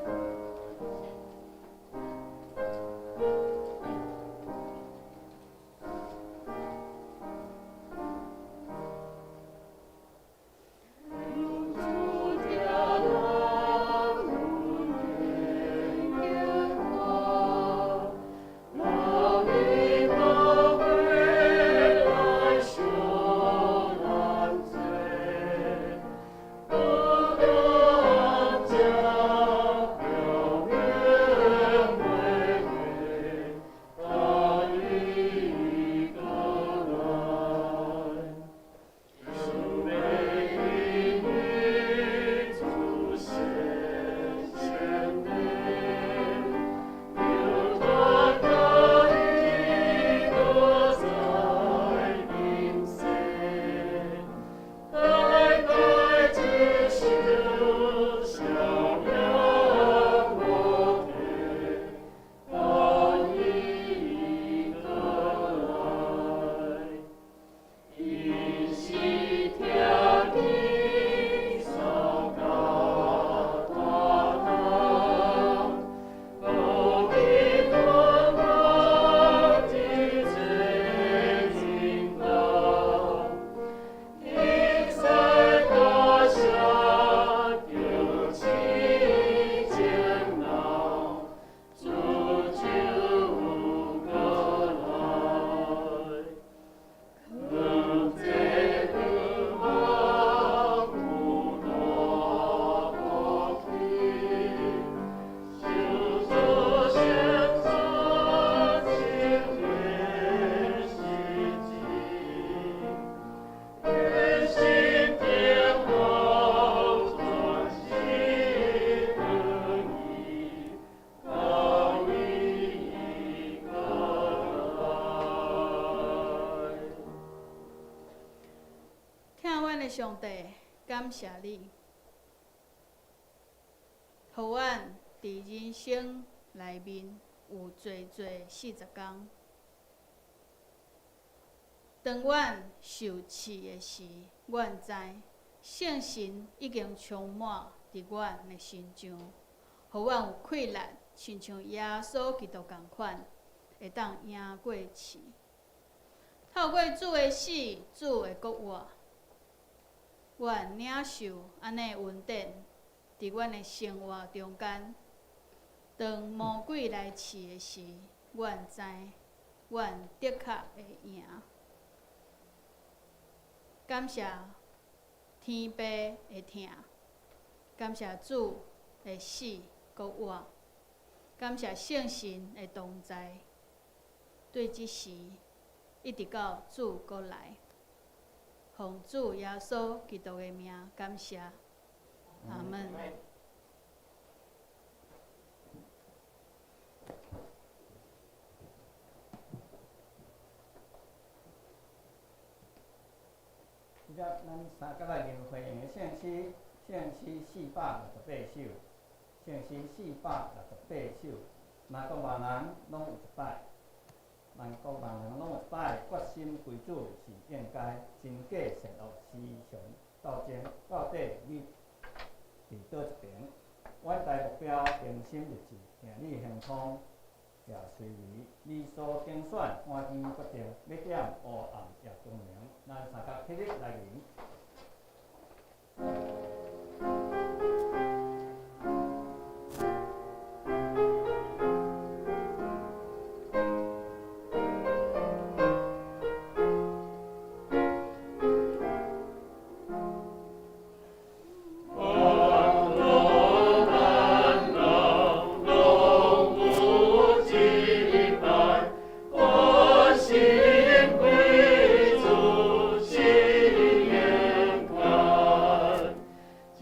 上帝，感謝你，予阮佇人生內面有濟濟40工。當阮受試的時，阮知聖神已經充滿佇阮的身上，予阮有氣力，親像耶穌基督仝款，會當贏過試。透過主的死，主的復活，阮領受按呢恩典，佇阮的生活中間，當魔鬼來試的時，阮知阮的確會贏。感謝天父的疼，感謝主的死復活，感謝聖神的同在，對這時一直到主閣來。奉主耶穌基督的名，感謝，阿們。
這個咱三角來吟回應的聖詩，聖詩468首，聖詩468首，萬國萬人攏有一擺，萬國萬人攏有一擺，決心歸主是應該，真假善惡時常鬥爭，到底你佇佗一邊？我遠大目標，定心立志，行里行通，也隨意，你所揀選，歡喜決定，欲點烏暗也光明，咱三甲起立來迎。
困苦難勞攏有一擺，我心歸主心緣開，一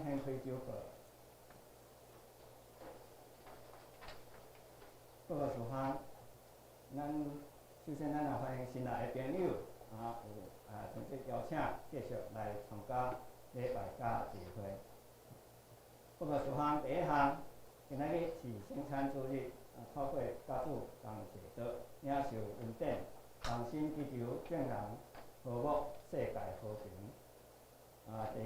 掀開周報。各個事項，咱首先咱來歡迎新來的朋友，啊有啊，誠摯邀請繼續來參加禮拜佮聚會。各個事項第一項，今仔日是聖餐主日，啊，透過家主同齊道，領受恩典，同心祈求眾人和睦，世界和平。啊，第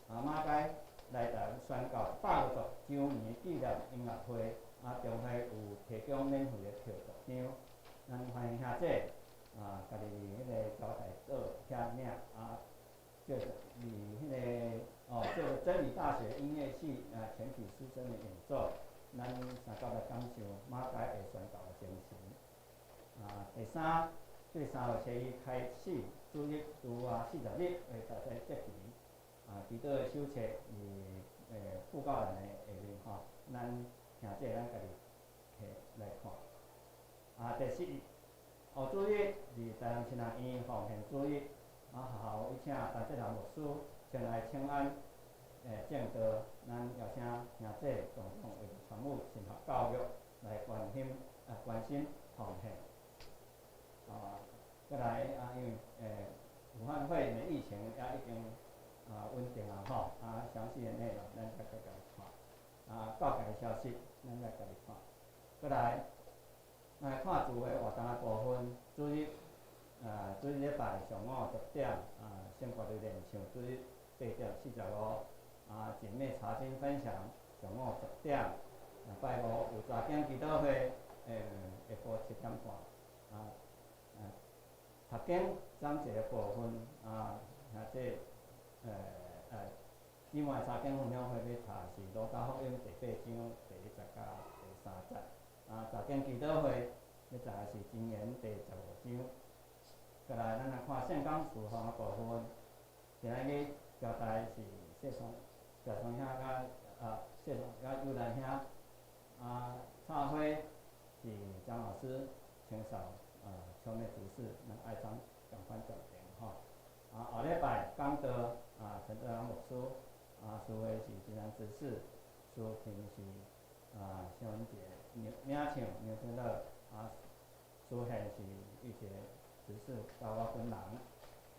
二，啊馬偕來台宣告150周年紀念音樂會，啊，中會有提供免費的票十張，咱歡迎兄姐啊，家己彼個交代桌遐領啊，就是佇彼個哦，這個真理大學音樂系啊全體師生的演奏，咱相佮來感受馬偕的宣教的精神。啊，第三，對3月7日開始，主日除外40日會大家節期。啊，祈禱的手冊佇布告欄的下面吼，咱兄姐咱家己摕來看。啊，第四，哦，主日佇台南親愛院奉獻主日，啊，學校有請陳哲南牧師前來請安證道，咱邀請兄姐共同為著參與神學教育來關心啊關心奉獻。啊，閣來啊，因為武漢肺炎的疫情也已經啊穩定啊吼，啊詳細的內容咱再閣來看。啊，教界的消息咱再家己看。閣來，來看主會活動的部分，主日啊，主日禮拜上午10點啊，聖歌隊練唱，主日8點45啊，姐妹查經分享上午10點，啊拜五有查經祈禱會，下晡7點半，啊，讀經章節的部分啊，兄姐姊妹查經分享會欲讀是路加福音第八章第一節佮第三節，啊，查經祈禱會欲讀的是箴言第15章。閣來，咱來看聖工事奉的部分，今仔日交代是謝松謝松兄佮啊謝松佮尤蘭兄，啊插花是張老師清掃啊，邱美執事咱愛張共款傳承吼。啊，後禮拜講道啊，陳德良牧師啊，司會是金蘭執事，司琴是啊蕭文傑，領領唱牛天樂啊，司獻是玉杰執事佮我本人，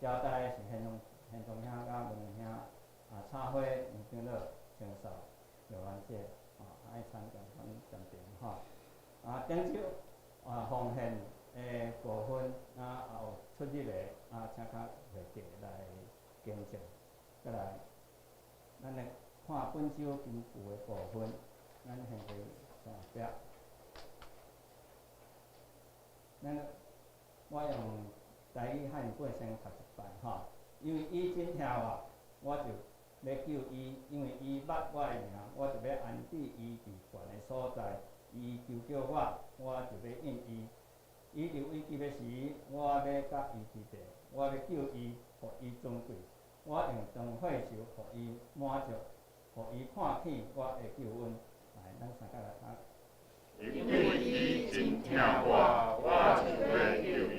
交代是現宗兄佮文兄啊，插花牛天樂清掃劉安姐啊，愛參共款傳承吼。啊，頂週啊奉獻的部分啊，也有出入的啊，請較會計來更正。閣來，咱來看本週金句的部分，咱現在上壁。咱我用台語漢語本先讀一擺吼，因為伊真疼我，我就欲救伊；因為伊捌我的名，我就欲安置伊佇懸的所在。伊求叫我，我就欲應伊。伊佇危急的時，我欲佮伊佇咧，我欲救伊，予伊尊貴。我用長歲壽予伊滿足，予伊看見我的救恩。來，咱三個來讀。
因為伊真疼我，我就欲救伊；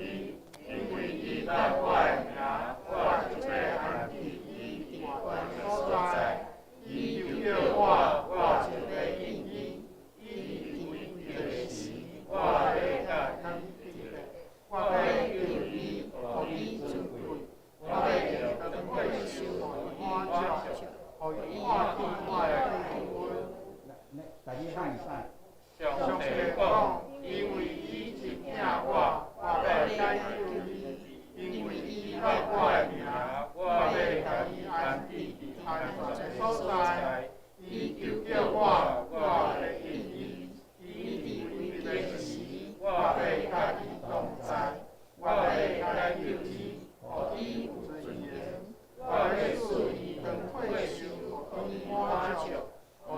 因為伊捌我的名，我就欲安置伊佇懸的所在。伊求叫我，我就欲應伊。伊佇危急的時，我欲佮伊佇咧，我欲救伊，予伊尊貴。我欲用長歲壽予伊滿足，予伊看見我的救恩。
來，台語漢語版。
上帝講，因為伊真疼我，我欲解救伊；因為伊捌我的名，我欲共伊安置佇安全的所在。伊求叫我，我欲應伊；伊佇危急的時，我欲佮伊同在，我欲解救伊，予伊有尊嚴。我欲賜伊長歲壽，予伊滿足，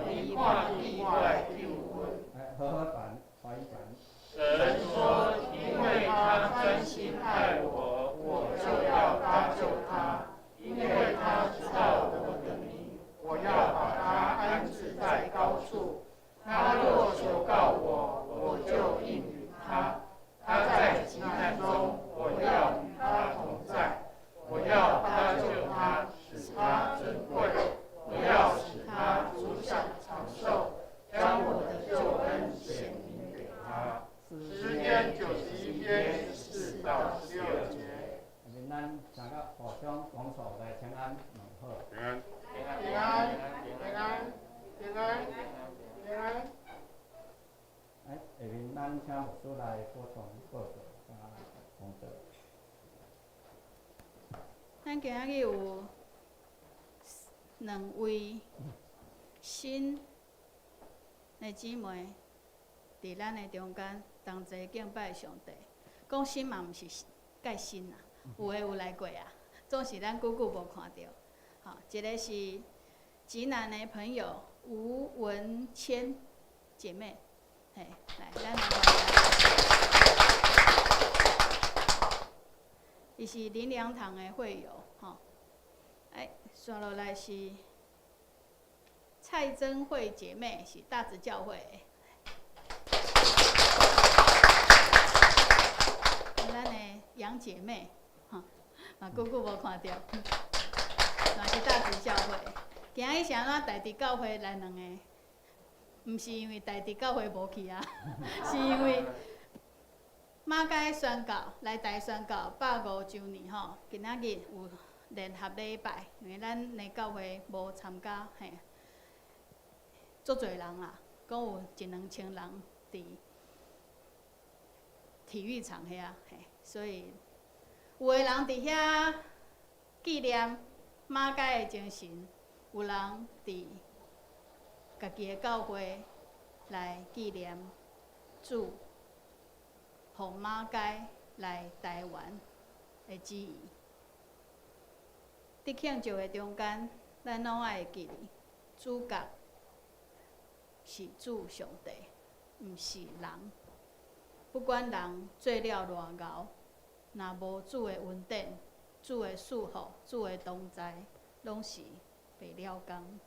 予伊看見我的救恩。
和合版、華語版。
神說：因為他專心愛我，我就要搭救他；因為他知道我的名，我要把他安置在高處。他若求告我，我就應允他；他在急難中，我要與他同在。我要搭救他，使他尊貴。我要使
平安。
哎，下面咱請牧師來補充報告佮講道。
咱今仔日有兩位新的姊妹佇咱的中間同齊敬拜上帝。講新嘛毋是蓋新啦，有的有來過啊，總是咱久久無看著。吼，一个是吉南的朋友吳文謙姐妹，嘿，來，咱來歡迎。伊是靈糧堂的會友，吼。哎，紲落來是蔡珍慧姐妹，是大直教會的。咱的楊姐妹，吼，嘛久久無看著，嘛是大直教會。今日是按怎大直教會來兩個？毋是因為大直教會無去啊，是因為馬偕宣教來台宣教105週年吼，今仔日有聯合禮拜，因為咱的教會無參加，嘿，足濟人啦，講有一兩千人佇體育場遐，嘿，所以有的人佇遐紀念馬偕的精神，有人佇家己的教會來紀念主，予馬偕來台灣的旨意。佇慶祝的中間，咱攏愛會記得，主角是主上帝，毋是人。不管人做了偌𠢕，若無主的恩典、主的祝福、主的同在，攏是白了工。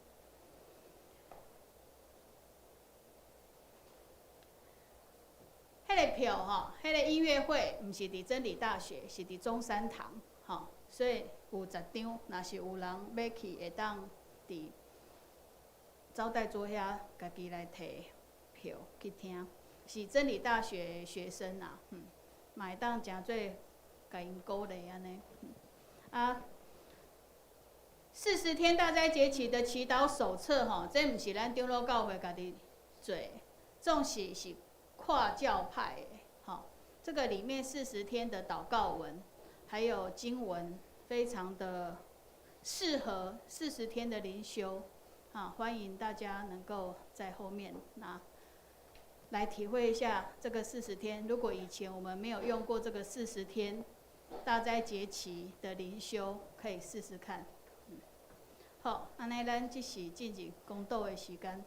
彼个票吼，彼个音樂會毋是佇真理大學，是佇中山堂，吼，所以有10張，若是有人欲去，會當佇招待桌遐家己來提票去聽。是真理大學的學生啊，嘛會當誠做共𪜶鼓勵按呢。啊，40天大齋節期的祈禱手冊吼，這毋是咱長老教會家己做的，總是是跨教派的，吼，這個裡面四十天的禱告文，還有經文，非常的適合四十天的靈修，啊，歡迎大家能夠在後面拿來體會一下這個四十天。如果以前我們沒有用過這個四十天大齋節期的靈修，可以試試看。好，按呢，咱這是進入講道的時間。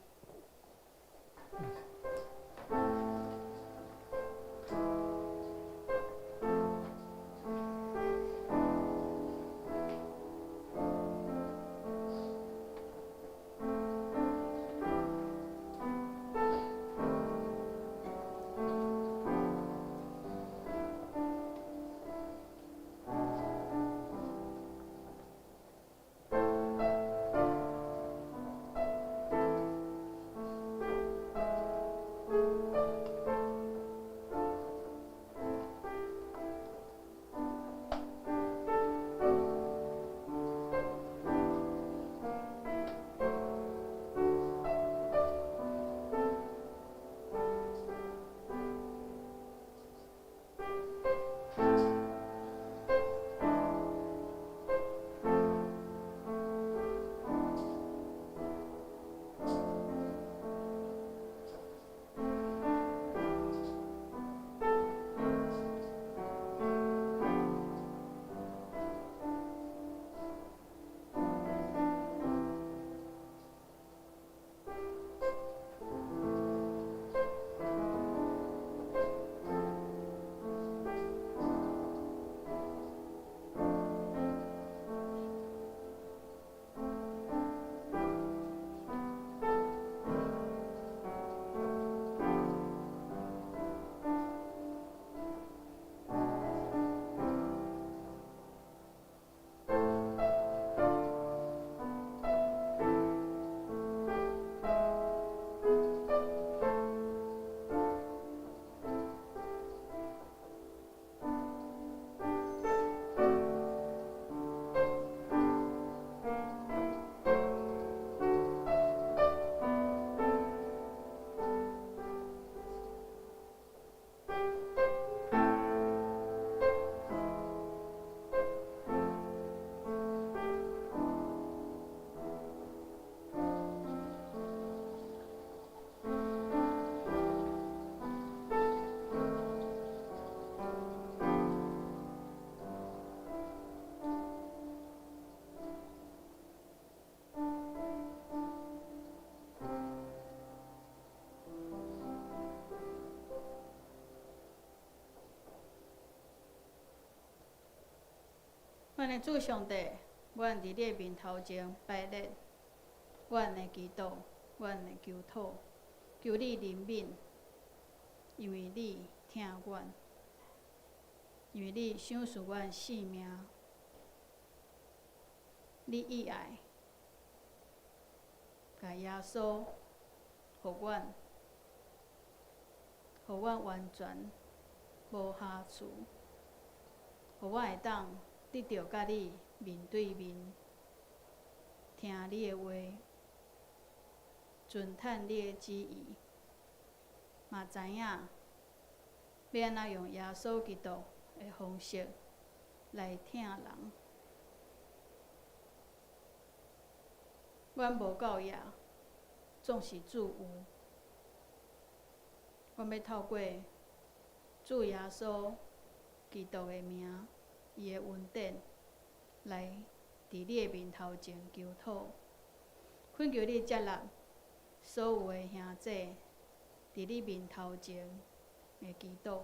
阮的主上帝，阮佇你的面頭前擺列阮的祈禱，阮的求討，求你憐憫，因為你疼阮，因為你賞賜阮性命，你意愛，共耶穌予阮，予阮完全無瑕疵，予阮會當得著佮你面對面，聽你的話，遵趁你的旨意，嘛知影欲按怎用耶穌基督的方式來疼人。阮無夠額，總是主有。阮欲透過主耶穌基督的名，伊的恩典，來佇你的面頭前求討，懇求你接納所有的兄弟佇你面頭前的祈禱。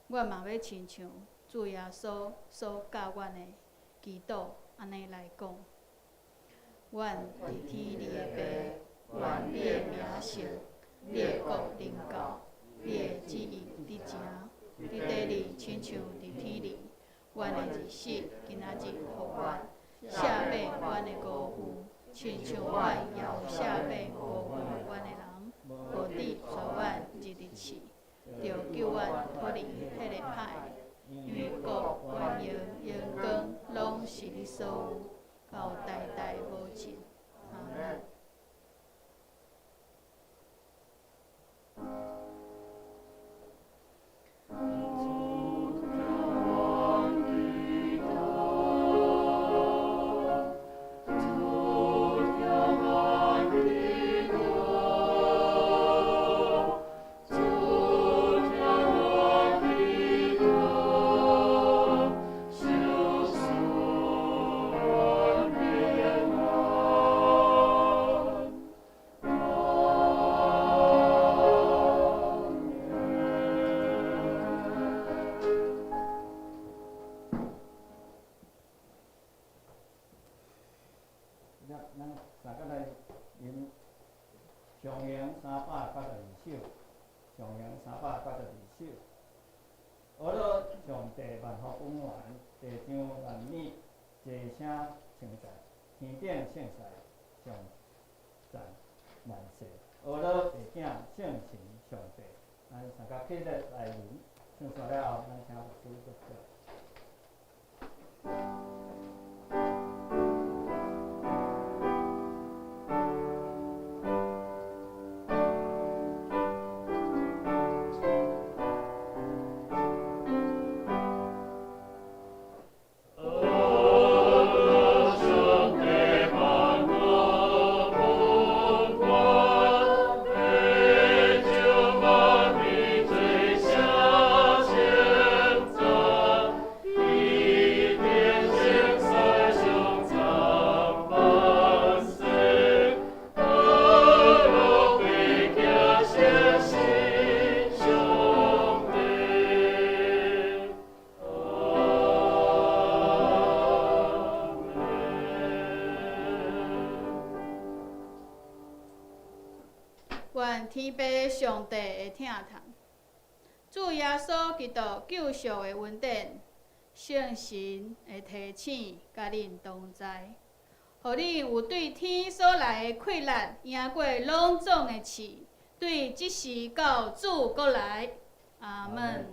阮嘛欲親像主耶穌所教阮的祈禱，按呢來講：阮佇天裡的父，願你的名聖，你的國臨到，你的旨意得成，佇地裡親像佇天裡。阮的日食今仔日予阮，赦免阮的辜負，親像阮也有赦免辜負阮的人，無致帶阮入佇試，著救阮脫離彼个歹的。因為國、權榮、榮光，攏是你所有，到代代無盡。阿們。
咱大家來吟上行382首，上行382首。阿樂上帝萬福本源，地上萬物齊聲稱讚，天頂聖使頌讚萬世。阿樂地囝聖神上帝，咱三家起來來吟，唱煞了後，咱請牧師祝福。
願天父上帝的疼痛，主耶穌基督救贖的恩典，聖神的提醒，佮恁同在，予恁有對天所來的氣力，贏過攏總的試，對這時到主閣來。阿們。